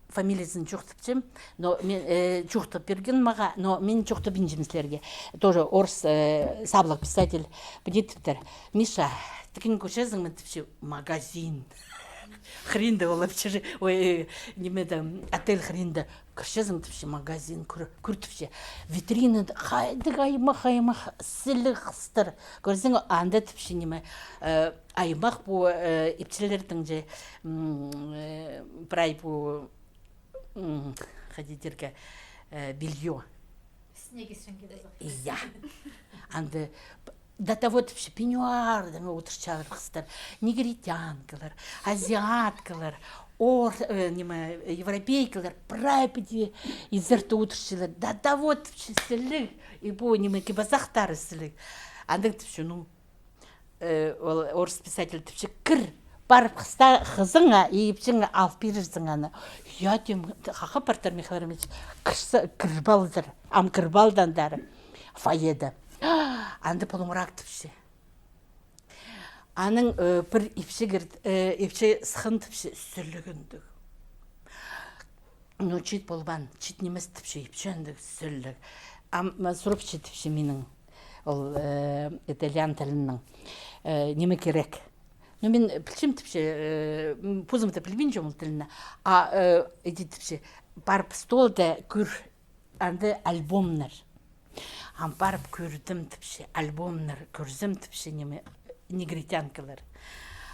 фамилиязын чоохтапчам, но мин, э, чоохтап пирген мағаа, но мин чоохтабинчам сірерге. Тоже орыс, э, саблығ писатель. Піди тіптір: «Миша, тігін кӧрчезің ме?» — тіпче, «Магазин». Хринде ол общежи-, ой, э, нимеде, отель хринде. «Кӧрчезің, — тіпче, — магазин, кӧр, кӧр, — тіпче. — Витринада хайдағ аймах, аймах сіліг хыстар. Кӧрзең, анда, — тіпче, — ниме, э, аймах пу, э, ипчілернің же, м, э, прай пу, м, хайди тирге, э, бельё». Снеги сөнге. Я. Анда до того, — тіпче, — пеньюарда ма одырчалар хыстар, негритянкалар, азиаткалар, ор-, э, ниме, европейкалар, прай піди изерде одырчалар. До того, — тіпче, — сіліг, и пу, ниме, кип-азахтары сіліг». Анда, — тіпче, — ну, э, ол орыс писатель тіпче: «Кір, парып, хыста-, хызыңа и ипчіңе алып пирерзің аны». «Я, — тим, — хахап партыр Михаил Еремеевич». Кірсе, кіріп алдыр, ам кіріп алды андар фойеде. Анда полумрак тіпче. Анаң, э, пір ипчі кір-, э, ипчі сыххан тіпче, сіліг андағ. Ну, чиит полбаан, чиит нимес тіпче, ипчі андағ сіліг. Ам, м, сурапча тіпче минең ол, э, итальян тілінең, э, ниме кирек. Ну, мин пілчем тіпче, э, м, позым даа пілбинчем ол тілні. А, э, иди тіпче, парып столда кӧр, анда альбомнар. Ам парып кӧрдім тіпче, альбомнар кӧрзем тіпче, ниме, негритянкалар.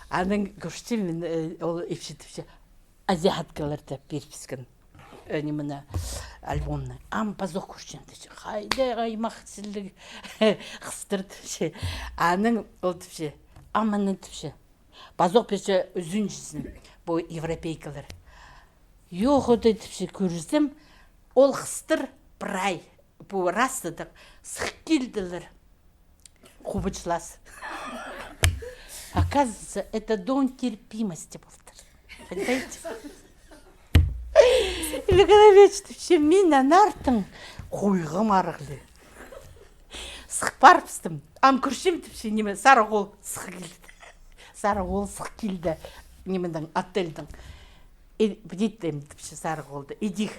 Анаң кӧрчем мин, э, ол ипчі тіпче, азиаткалар даа пирібіскен, э, ниме, альбомны. Ам пазох кӧрчем тіпче, хайдағ аймах сіліг хыстар тіпче. Анаң ол тіпче, ам аны тіпче, пазох пирче ӱзінҷізін, пу европейкалар. Йох, ода тіпче, кӧрзем, ол хыстар прай пу растыдах сых килділер. Хубачлас. Оказывается, это дом терпимости полтыр. Понимаете? Михаил Ильич тіпче, мин анартын хойғам арығлы. Сых парыбыстым. Ам кӧрчем тіпче, ниме, сарығ оол сых килді. Сарығ оол сых килді, нимедең, отельдең. И, піди тіпче, сарығ оолды. Идӧк,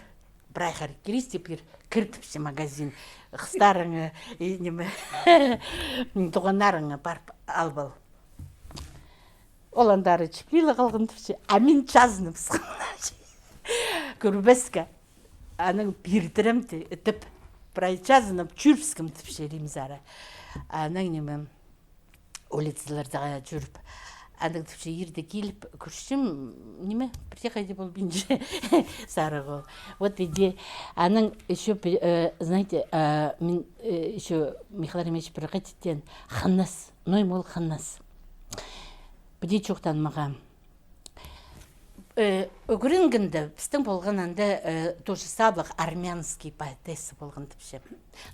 прай характеристика пир, кір тіпче магазин. Хыстарыңа, и, ниме, туғаннарыңа парып алып ал. Ол андары чіплей ла халған тіпче, а мин чазыныбысхам. Кӧрбеске, анаң пирдірем тіп, прай чазынып чӧрібіскем тіпче Римзара. Анаң ниме, улицаларда чӧріп. Анаң тіпче, ирде киліп, кӧрчем, ниме, пірдее хайди полбинча сарығ оол. Вот иди, анаң ещё, пе-, э, знаете, э, мин, э, ещё Михаил Еремеевич пір хайди теен, хыныс, ноо ниме ол хыныс. Піди чоохтаан мағаа. Э, ӱгренгенде пістің полған анда, э, тоже саблығ армянский поэтесса полған тіпче.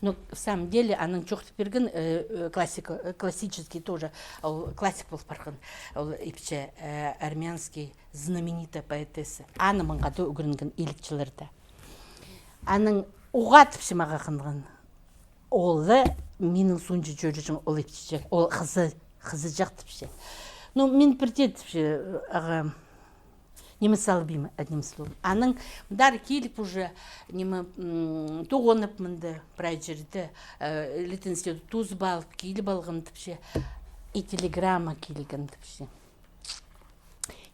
Ну, в самом деле, анаң чоохтап пирген, э, э, классика, э, классический тоже, ол классик пол парған, ол ипчі, э, армянский знаменитая поэтесса. Аны маңнада ӱгренген илікчілерде. Анаң уғаа тіпче мағаа хынған. Ол ла минің соонҷа чӧрҷең, ол ипчіҷек, ол хызы, хызыҷах тіпче. Ну, мин пірдее тіпче, аға, ниме салбим, одним словом. Анаң мындар киліп уже, ниме, м, тоғынып мында, прай чирде, э, литинститут тузып алып, киліп алғам тіпче. И телеграмма килген тіпче.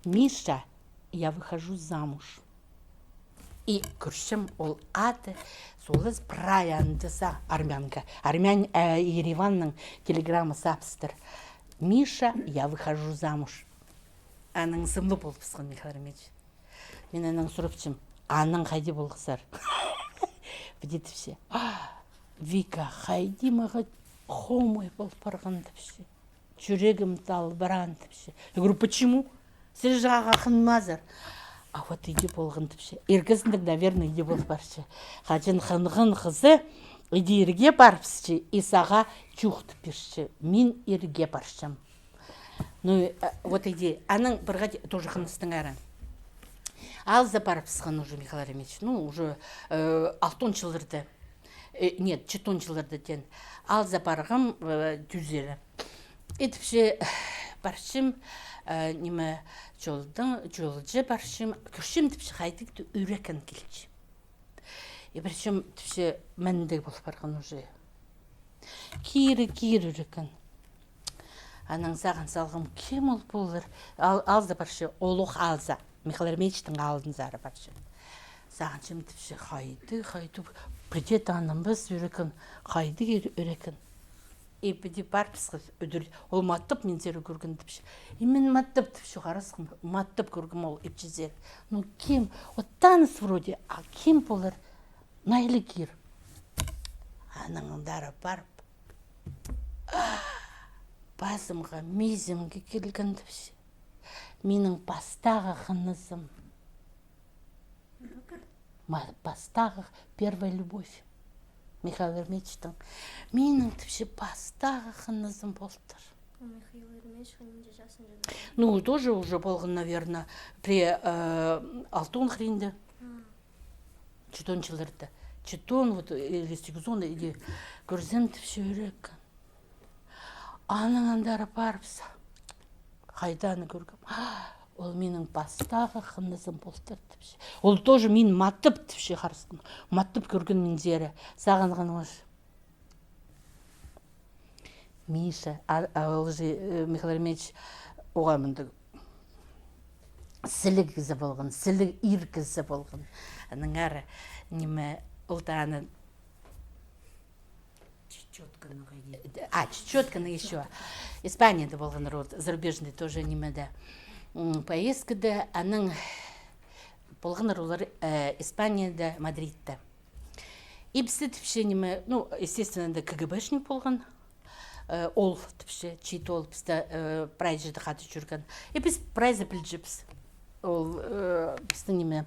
Миша, я выхожу замуж. И кӧрчем, ол аты, солыс прай анда сағ, армянка. Армян, э, Ереванның телеграмма сабыстыр. Миша, я выхожу замуж. Анаң сымлы полыбысхан Михаил Еремеевич. Мин анаң сурапчам, анаң хайди полғазар? Піди тіпче. А, Вика, хайди мағаа хомай пол парған тіпче. Чӱрегім талбыраан тіпче. Я говорю, почему? Сірер ағаа хынмазар. А вот иди полған тіпче. Иргезіндең, наверное, иди пол парча. Хаҷан хынған хызы, иди ирге парыбысча, и сағаа чоохтап пирче. Мин ирге парчам. Ну, э, вот иди, анаң пір хайди тоже хыныстаңар. Алза парыбысхан уже Михаил Еремеевич. Ну, уже, э, алтон чылларда. Э, нет, читон чылларда теен. Алза парғам, э, тӱзере. И тіпче, парчам, э, ниме, чолдаң, чолҷа парчам, кӧрчем тіпче, хайдағ-да ӱрекен килче. И причём тіпче, мындағ пол парған уже. Кирі, кирі ӱрекен. Анаң сағын салғам, кем ол полар? Ал-, алза парча, олох алза. Михаил Еремеевичтің алнынзар парча. Сағынчам тіпче, хайдағ, хайдағ, піди танымас ӱрекен, хайдағ ӱр-, ӱрекен. И піди парыбысхам, ӱдӱр, ол маттап минзер кӧрген тіпче. И мин маттап тіпче, харасхам, маттап кӧргем ол ипчізер. Ну кем? Вот таныс вроде, а кем полар? Найлы кир. Анаң андары парып, пазымға, мизімге килген тіпче. Минің пастағы хынызым. Ма-, пастағы первая любовь Михаил Еремеевичтің. Минің тіпче пастағы хынызым полтыр. Ол Михаил Еремеевич хынынҷа часынҷа. Ну, тоже уже полған, наверное, пре, э, алтон хыринда. Читон чылларда. Читон, вот, или сигізон, или кӧрзем тіпче ӱрекен. Анаң андары парыбысхам. Хайда аны кӧргем? Ол минің пастағы хынызым полтыр тіпче. Ол тоже мин маттап тіпче, харасхам. Маттап кӧрген минзер. Сағынған ош. Миша, а, а ол же, э, Михаил Еремеевич, оға мындағ сіліг кізі полған, сіліг ир кізі полған. Аннаңар, ниме, ол таа аны Чечётканы хайди? А, Чечётканы ещё. Испанияда полғаннар ол, зарубежный тоже нимеде. М, поездкада анаң полғаннар олар, э, Испанияда, Мадридта. И пісті тіпче ниме, ну, естественно, анда КГБшник полған. Э, ол тіпче, чиит ол пісті, э, прай чирде хада чӧрген. И піс прайзы пілчебіс. Ол, э, пісті ниме.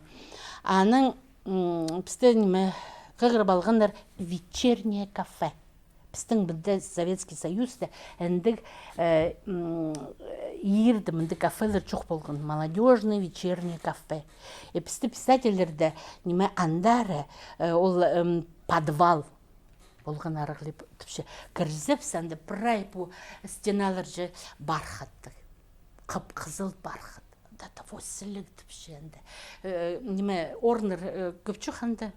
Анаң М, пісті ниме, хығырып алғаннар вечернее кафе. Пістің мында Советский Союзта андағ, э, м, иирде мындағ кафелер чох полған, молодёжный вечернее кафе. И пісті писательлерді ниме андары, э, ол, эм, подвал полған арығлап тіпче. Кірзебіс, анда прай пу стеналар же бархаттығ. Хып-хызыл пархат. До того сіліг тіпче анда. Э, ниме, орыннар, э, кӧп чох анда.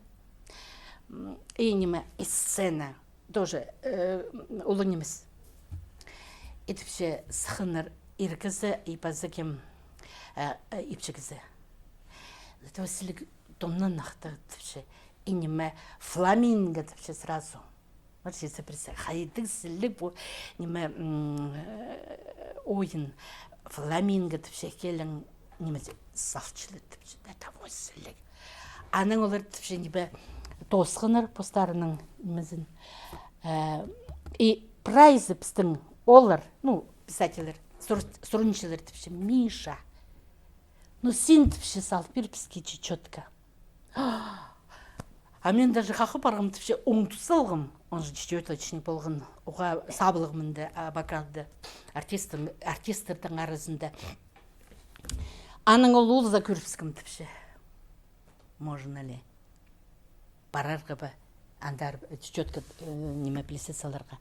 М, и ниме, и сцена. Тоже, э, улуғ нимес. И тіпче, сыхханнар ир кізі и паза кем, э, э, ипчі кізі. До того сіліг тоннаң артых тіпче. И ниме, фламинго тіпче сразу. Мырчиса пірсе, хайдағ сіліг пу, ниме, м, э, ойын, фламинго тіпче, хелең, ниме, салчалар тіпче, до того сіліг. Анаң олар тіпче, ниме, тоосханнар постарының нимезін. Э, и прайзы пістің олар, ну, писательлер, сур-, сурынчалар тіпче, Миша, ну, син тіпче, сал пир піске чечётка. А мин даже хахы парғам тіпче, оңдус салғам. Он же чечёточник полған, уғаа саблығ мында, а, вокалда. Артистің, артистердің аразында. Анаң ол улза кӧрібіскем тіпче. Можно ли? Парарға ба? Андар, э, чечётка, э, ниме, плясать саларға.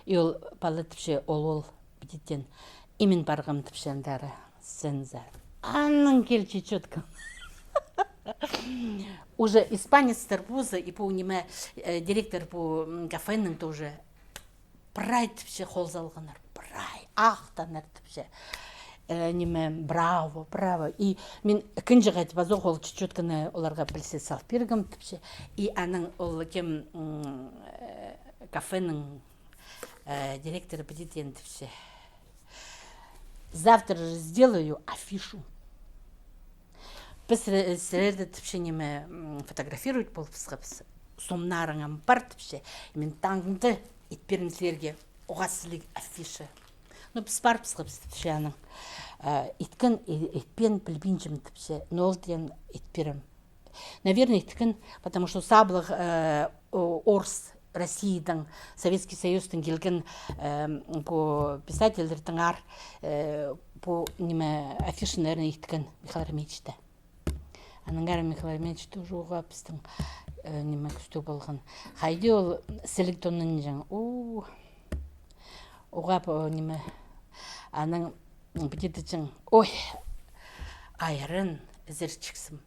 И ол пала тіпче, ол, ол, піди теен. И мин парғам тіпче андары. Сенза. Анаң килче чечётка. Уже испанецтер позы, и пу ниме, э, директор пу, м, кафенің тоже прай тіпче хол салғаннар, прай, ахтаннар тіпче. Э, ниме, браво, браво. И мин ікінҷі хати пазох ол чечётканы оларға плясать сал пиргем тіпче. И анаң ол кем, м, э, кафенің, э, директоры піди теен тіпче. Завтра же сделаю афишу. Піс сірерді тіпче ниме, м, фотографировать полыбысхабыс. Сомнарың ам пар тіпче. Мин таңда ит пирем сірерге уғаа сіліг афиша. Ну, піс парыбысхабыс тіпче анаң. Э, иткен, и-, итпеен пілбинчем тіпче. Но ол теен ит пирем. Наверное, иткен, потому что саблығ, э, о-, орыс Россияның, Советский Союзтың килген, э, пу писательлернің аар, э, пу, ниме, афиша, наверное, иткен Михаил Еремеевичті. Аннаңар Михаил Еремеевич тоже уғаа пістің, э, ниме, кӱстіг полған. Хайди ол сіліг тоннанҷаң. У, уғаа пу, ниме, анаң піди теҷең. Ой, айран ізерчіксім.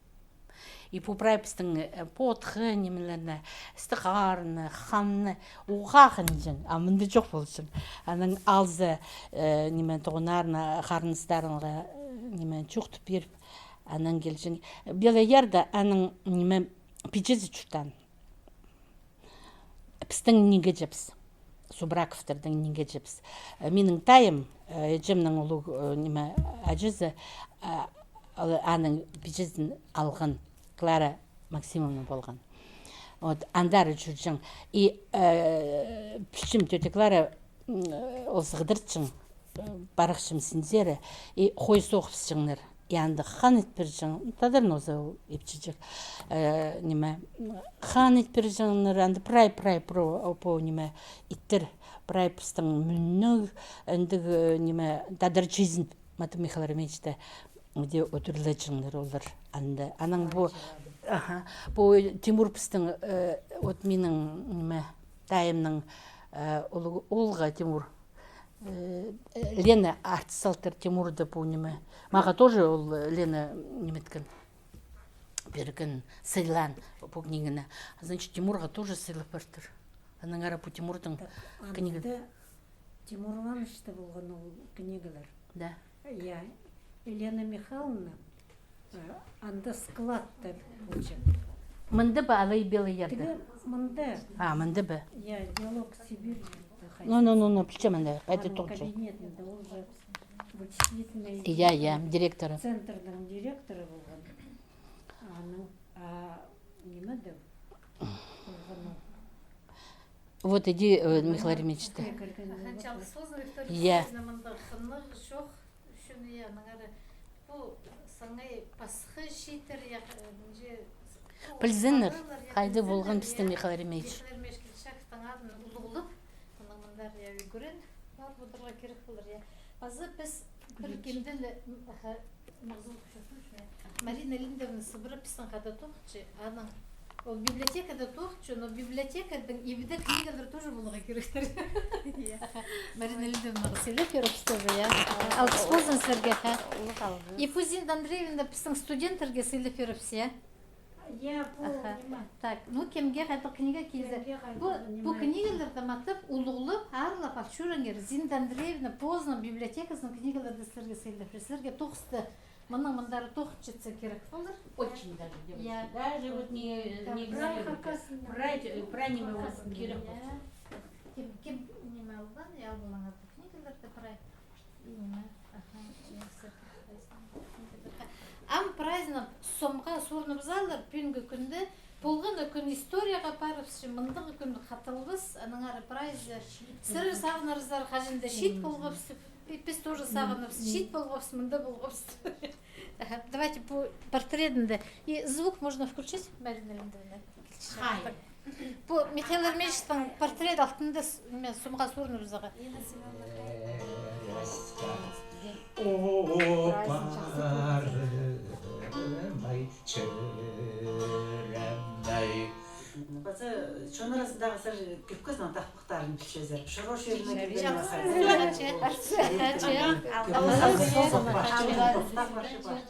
И пу прай пістің, э, потхы, нимелерні, істі-харны, ханны уғаа хынҷаң, а мында чох полҷаң. Анаң алза, э, ниме, тоғыннарына, харыныстарына, э, ниме, чоохтап пиріп, анаң килҷең. Белый Ярда аның, ниме, пиҷезі чуртаан. Пістің ниңгеҷебіс, Субраковтарның ниңгеҷебіс. Э, минің тайым, э, іҷемнің улуғ, э, ниме, аҷазы, а, ал-, аның пиҷезін алған, Клара Максимовна полған. Вот, андар чӧрҷең. И, э, пілчем, тётя Клара, м, ол сығдырчаң, э, парахчам синзер, и хой соғыбысчаңнар. И анда хан ит пирҷең, тадарнаң оза ол ипчіҷек. Э, ниме, хан ит пирҷеңнер, анда прай, прай, про-, пу, ниме, иттер, прай пістің мӱннег, андағ, э, ниме, тадар чизін, Матым Михаил Еремеевичті, где удурлаҷаңнар олар анда. Анаң пу, аха, пу Тимур пістің, э, вот минің, ниме, тайымның, э, улуғ, улуғ Тимур, Э, Лена артыс салтыр Тимурды пу ниме. Мағаа тоже ол, э, Лена ниметкен, пирген, сыйлаан пу книганы. Значит, Тимурға тоже сыйлап партыр. Аннаңар пу Тимурдың книга. Анда Тимур Ивановичте полған ол книгалар. Да. Я, Елена Михайловна, э, анда складта полҷаң. Мында ба алай Белый Ярда? Тігі мында. А, мында ба? Я, «Диалог с Сибирью». Ну, ну, ну, ну, пілчем анда, хайда тоғынҷаң. Кабинетінде ол же вычислительный, я, я, директоры, центрның директоры полған. Аның, а, ниме де полған ол. Вот иди, э, Михаил Еремеевич те. Ханчалых созын, Виктория Алексеевна, мында хынығ чох ӱчӱн, я, аннаңар пу саңай пасха чииттер, я, э, мынҷа, пу пілзіннер, хайда полған пістің Михаил Еремеевич. Михаил Еремеевич Кильчичаковтың адын улуғлап, анаң мындар, я, ӱгрен, пар поларға кирек полар, я. Паза піс пір кемдең ле, м, аха, Марина Леонидовна сыбыра пістің хада тоғынча, аның Ол библиотекада тоғынча, но библиотекадаң ибде книгалар тоже поларға киректер. Марина Леонидовнаға сыйлап пирербіс тоже, я. Алғыс ползын сірерге, ха. И пу Зинаида Андреевна пістің студенттерге сыйлап пирербіс, я. Я, пу, аха, ниме. Так, ну, кемге хайдағ книга килзе. Кемге хайдағ, пу, ниме, пу книгаларны матап, улуғлап, аарлап ал чӧріңер. Зинаида Андреевна позының библиотеказының книгаларны сірерге сыйлап пирер. Сірерге тоғысты. Мының мындары тоғынчатса кирек полар. Очень даже, девочки. Я. Даже вот не, не говорю. Прай, прай ниме вот кирек полча. Кем, кем ниме алған, я, алғаннар книгаларны прай. И ниме, аха, я, ам прайзына сомға суурныбызарлар, пӱӱнгі кӱнде полған кӱн историяға парыбысча, мындағ кӱн хатылбас, аннаңар прайзы. Сірер сағынарзар, хаҷан даа чиит полғабыс, пі-, піс тоже сағынабыс, чиит полғабыс, мында полғабыс. Аха, давайте пу портретінде. И звук можно включить, Марина Леонидовна? Хай. Пу Михаил Еремеевичтің портрет алтында с-, ниме, сомға суурныбызарға. Опарым ай чырамай. Паза чон аразындағы сірер кӧп кізінің тахпахтарын пілчезер. Шыро чиріне килген. Чахсы. Чахсы. Чахсы.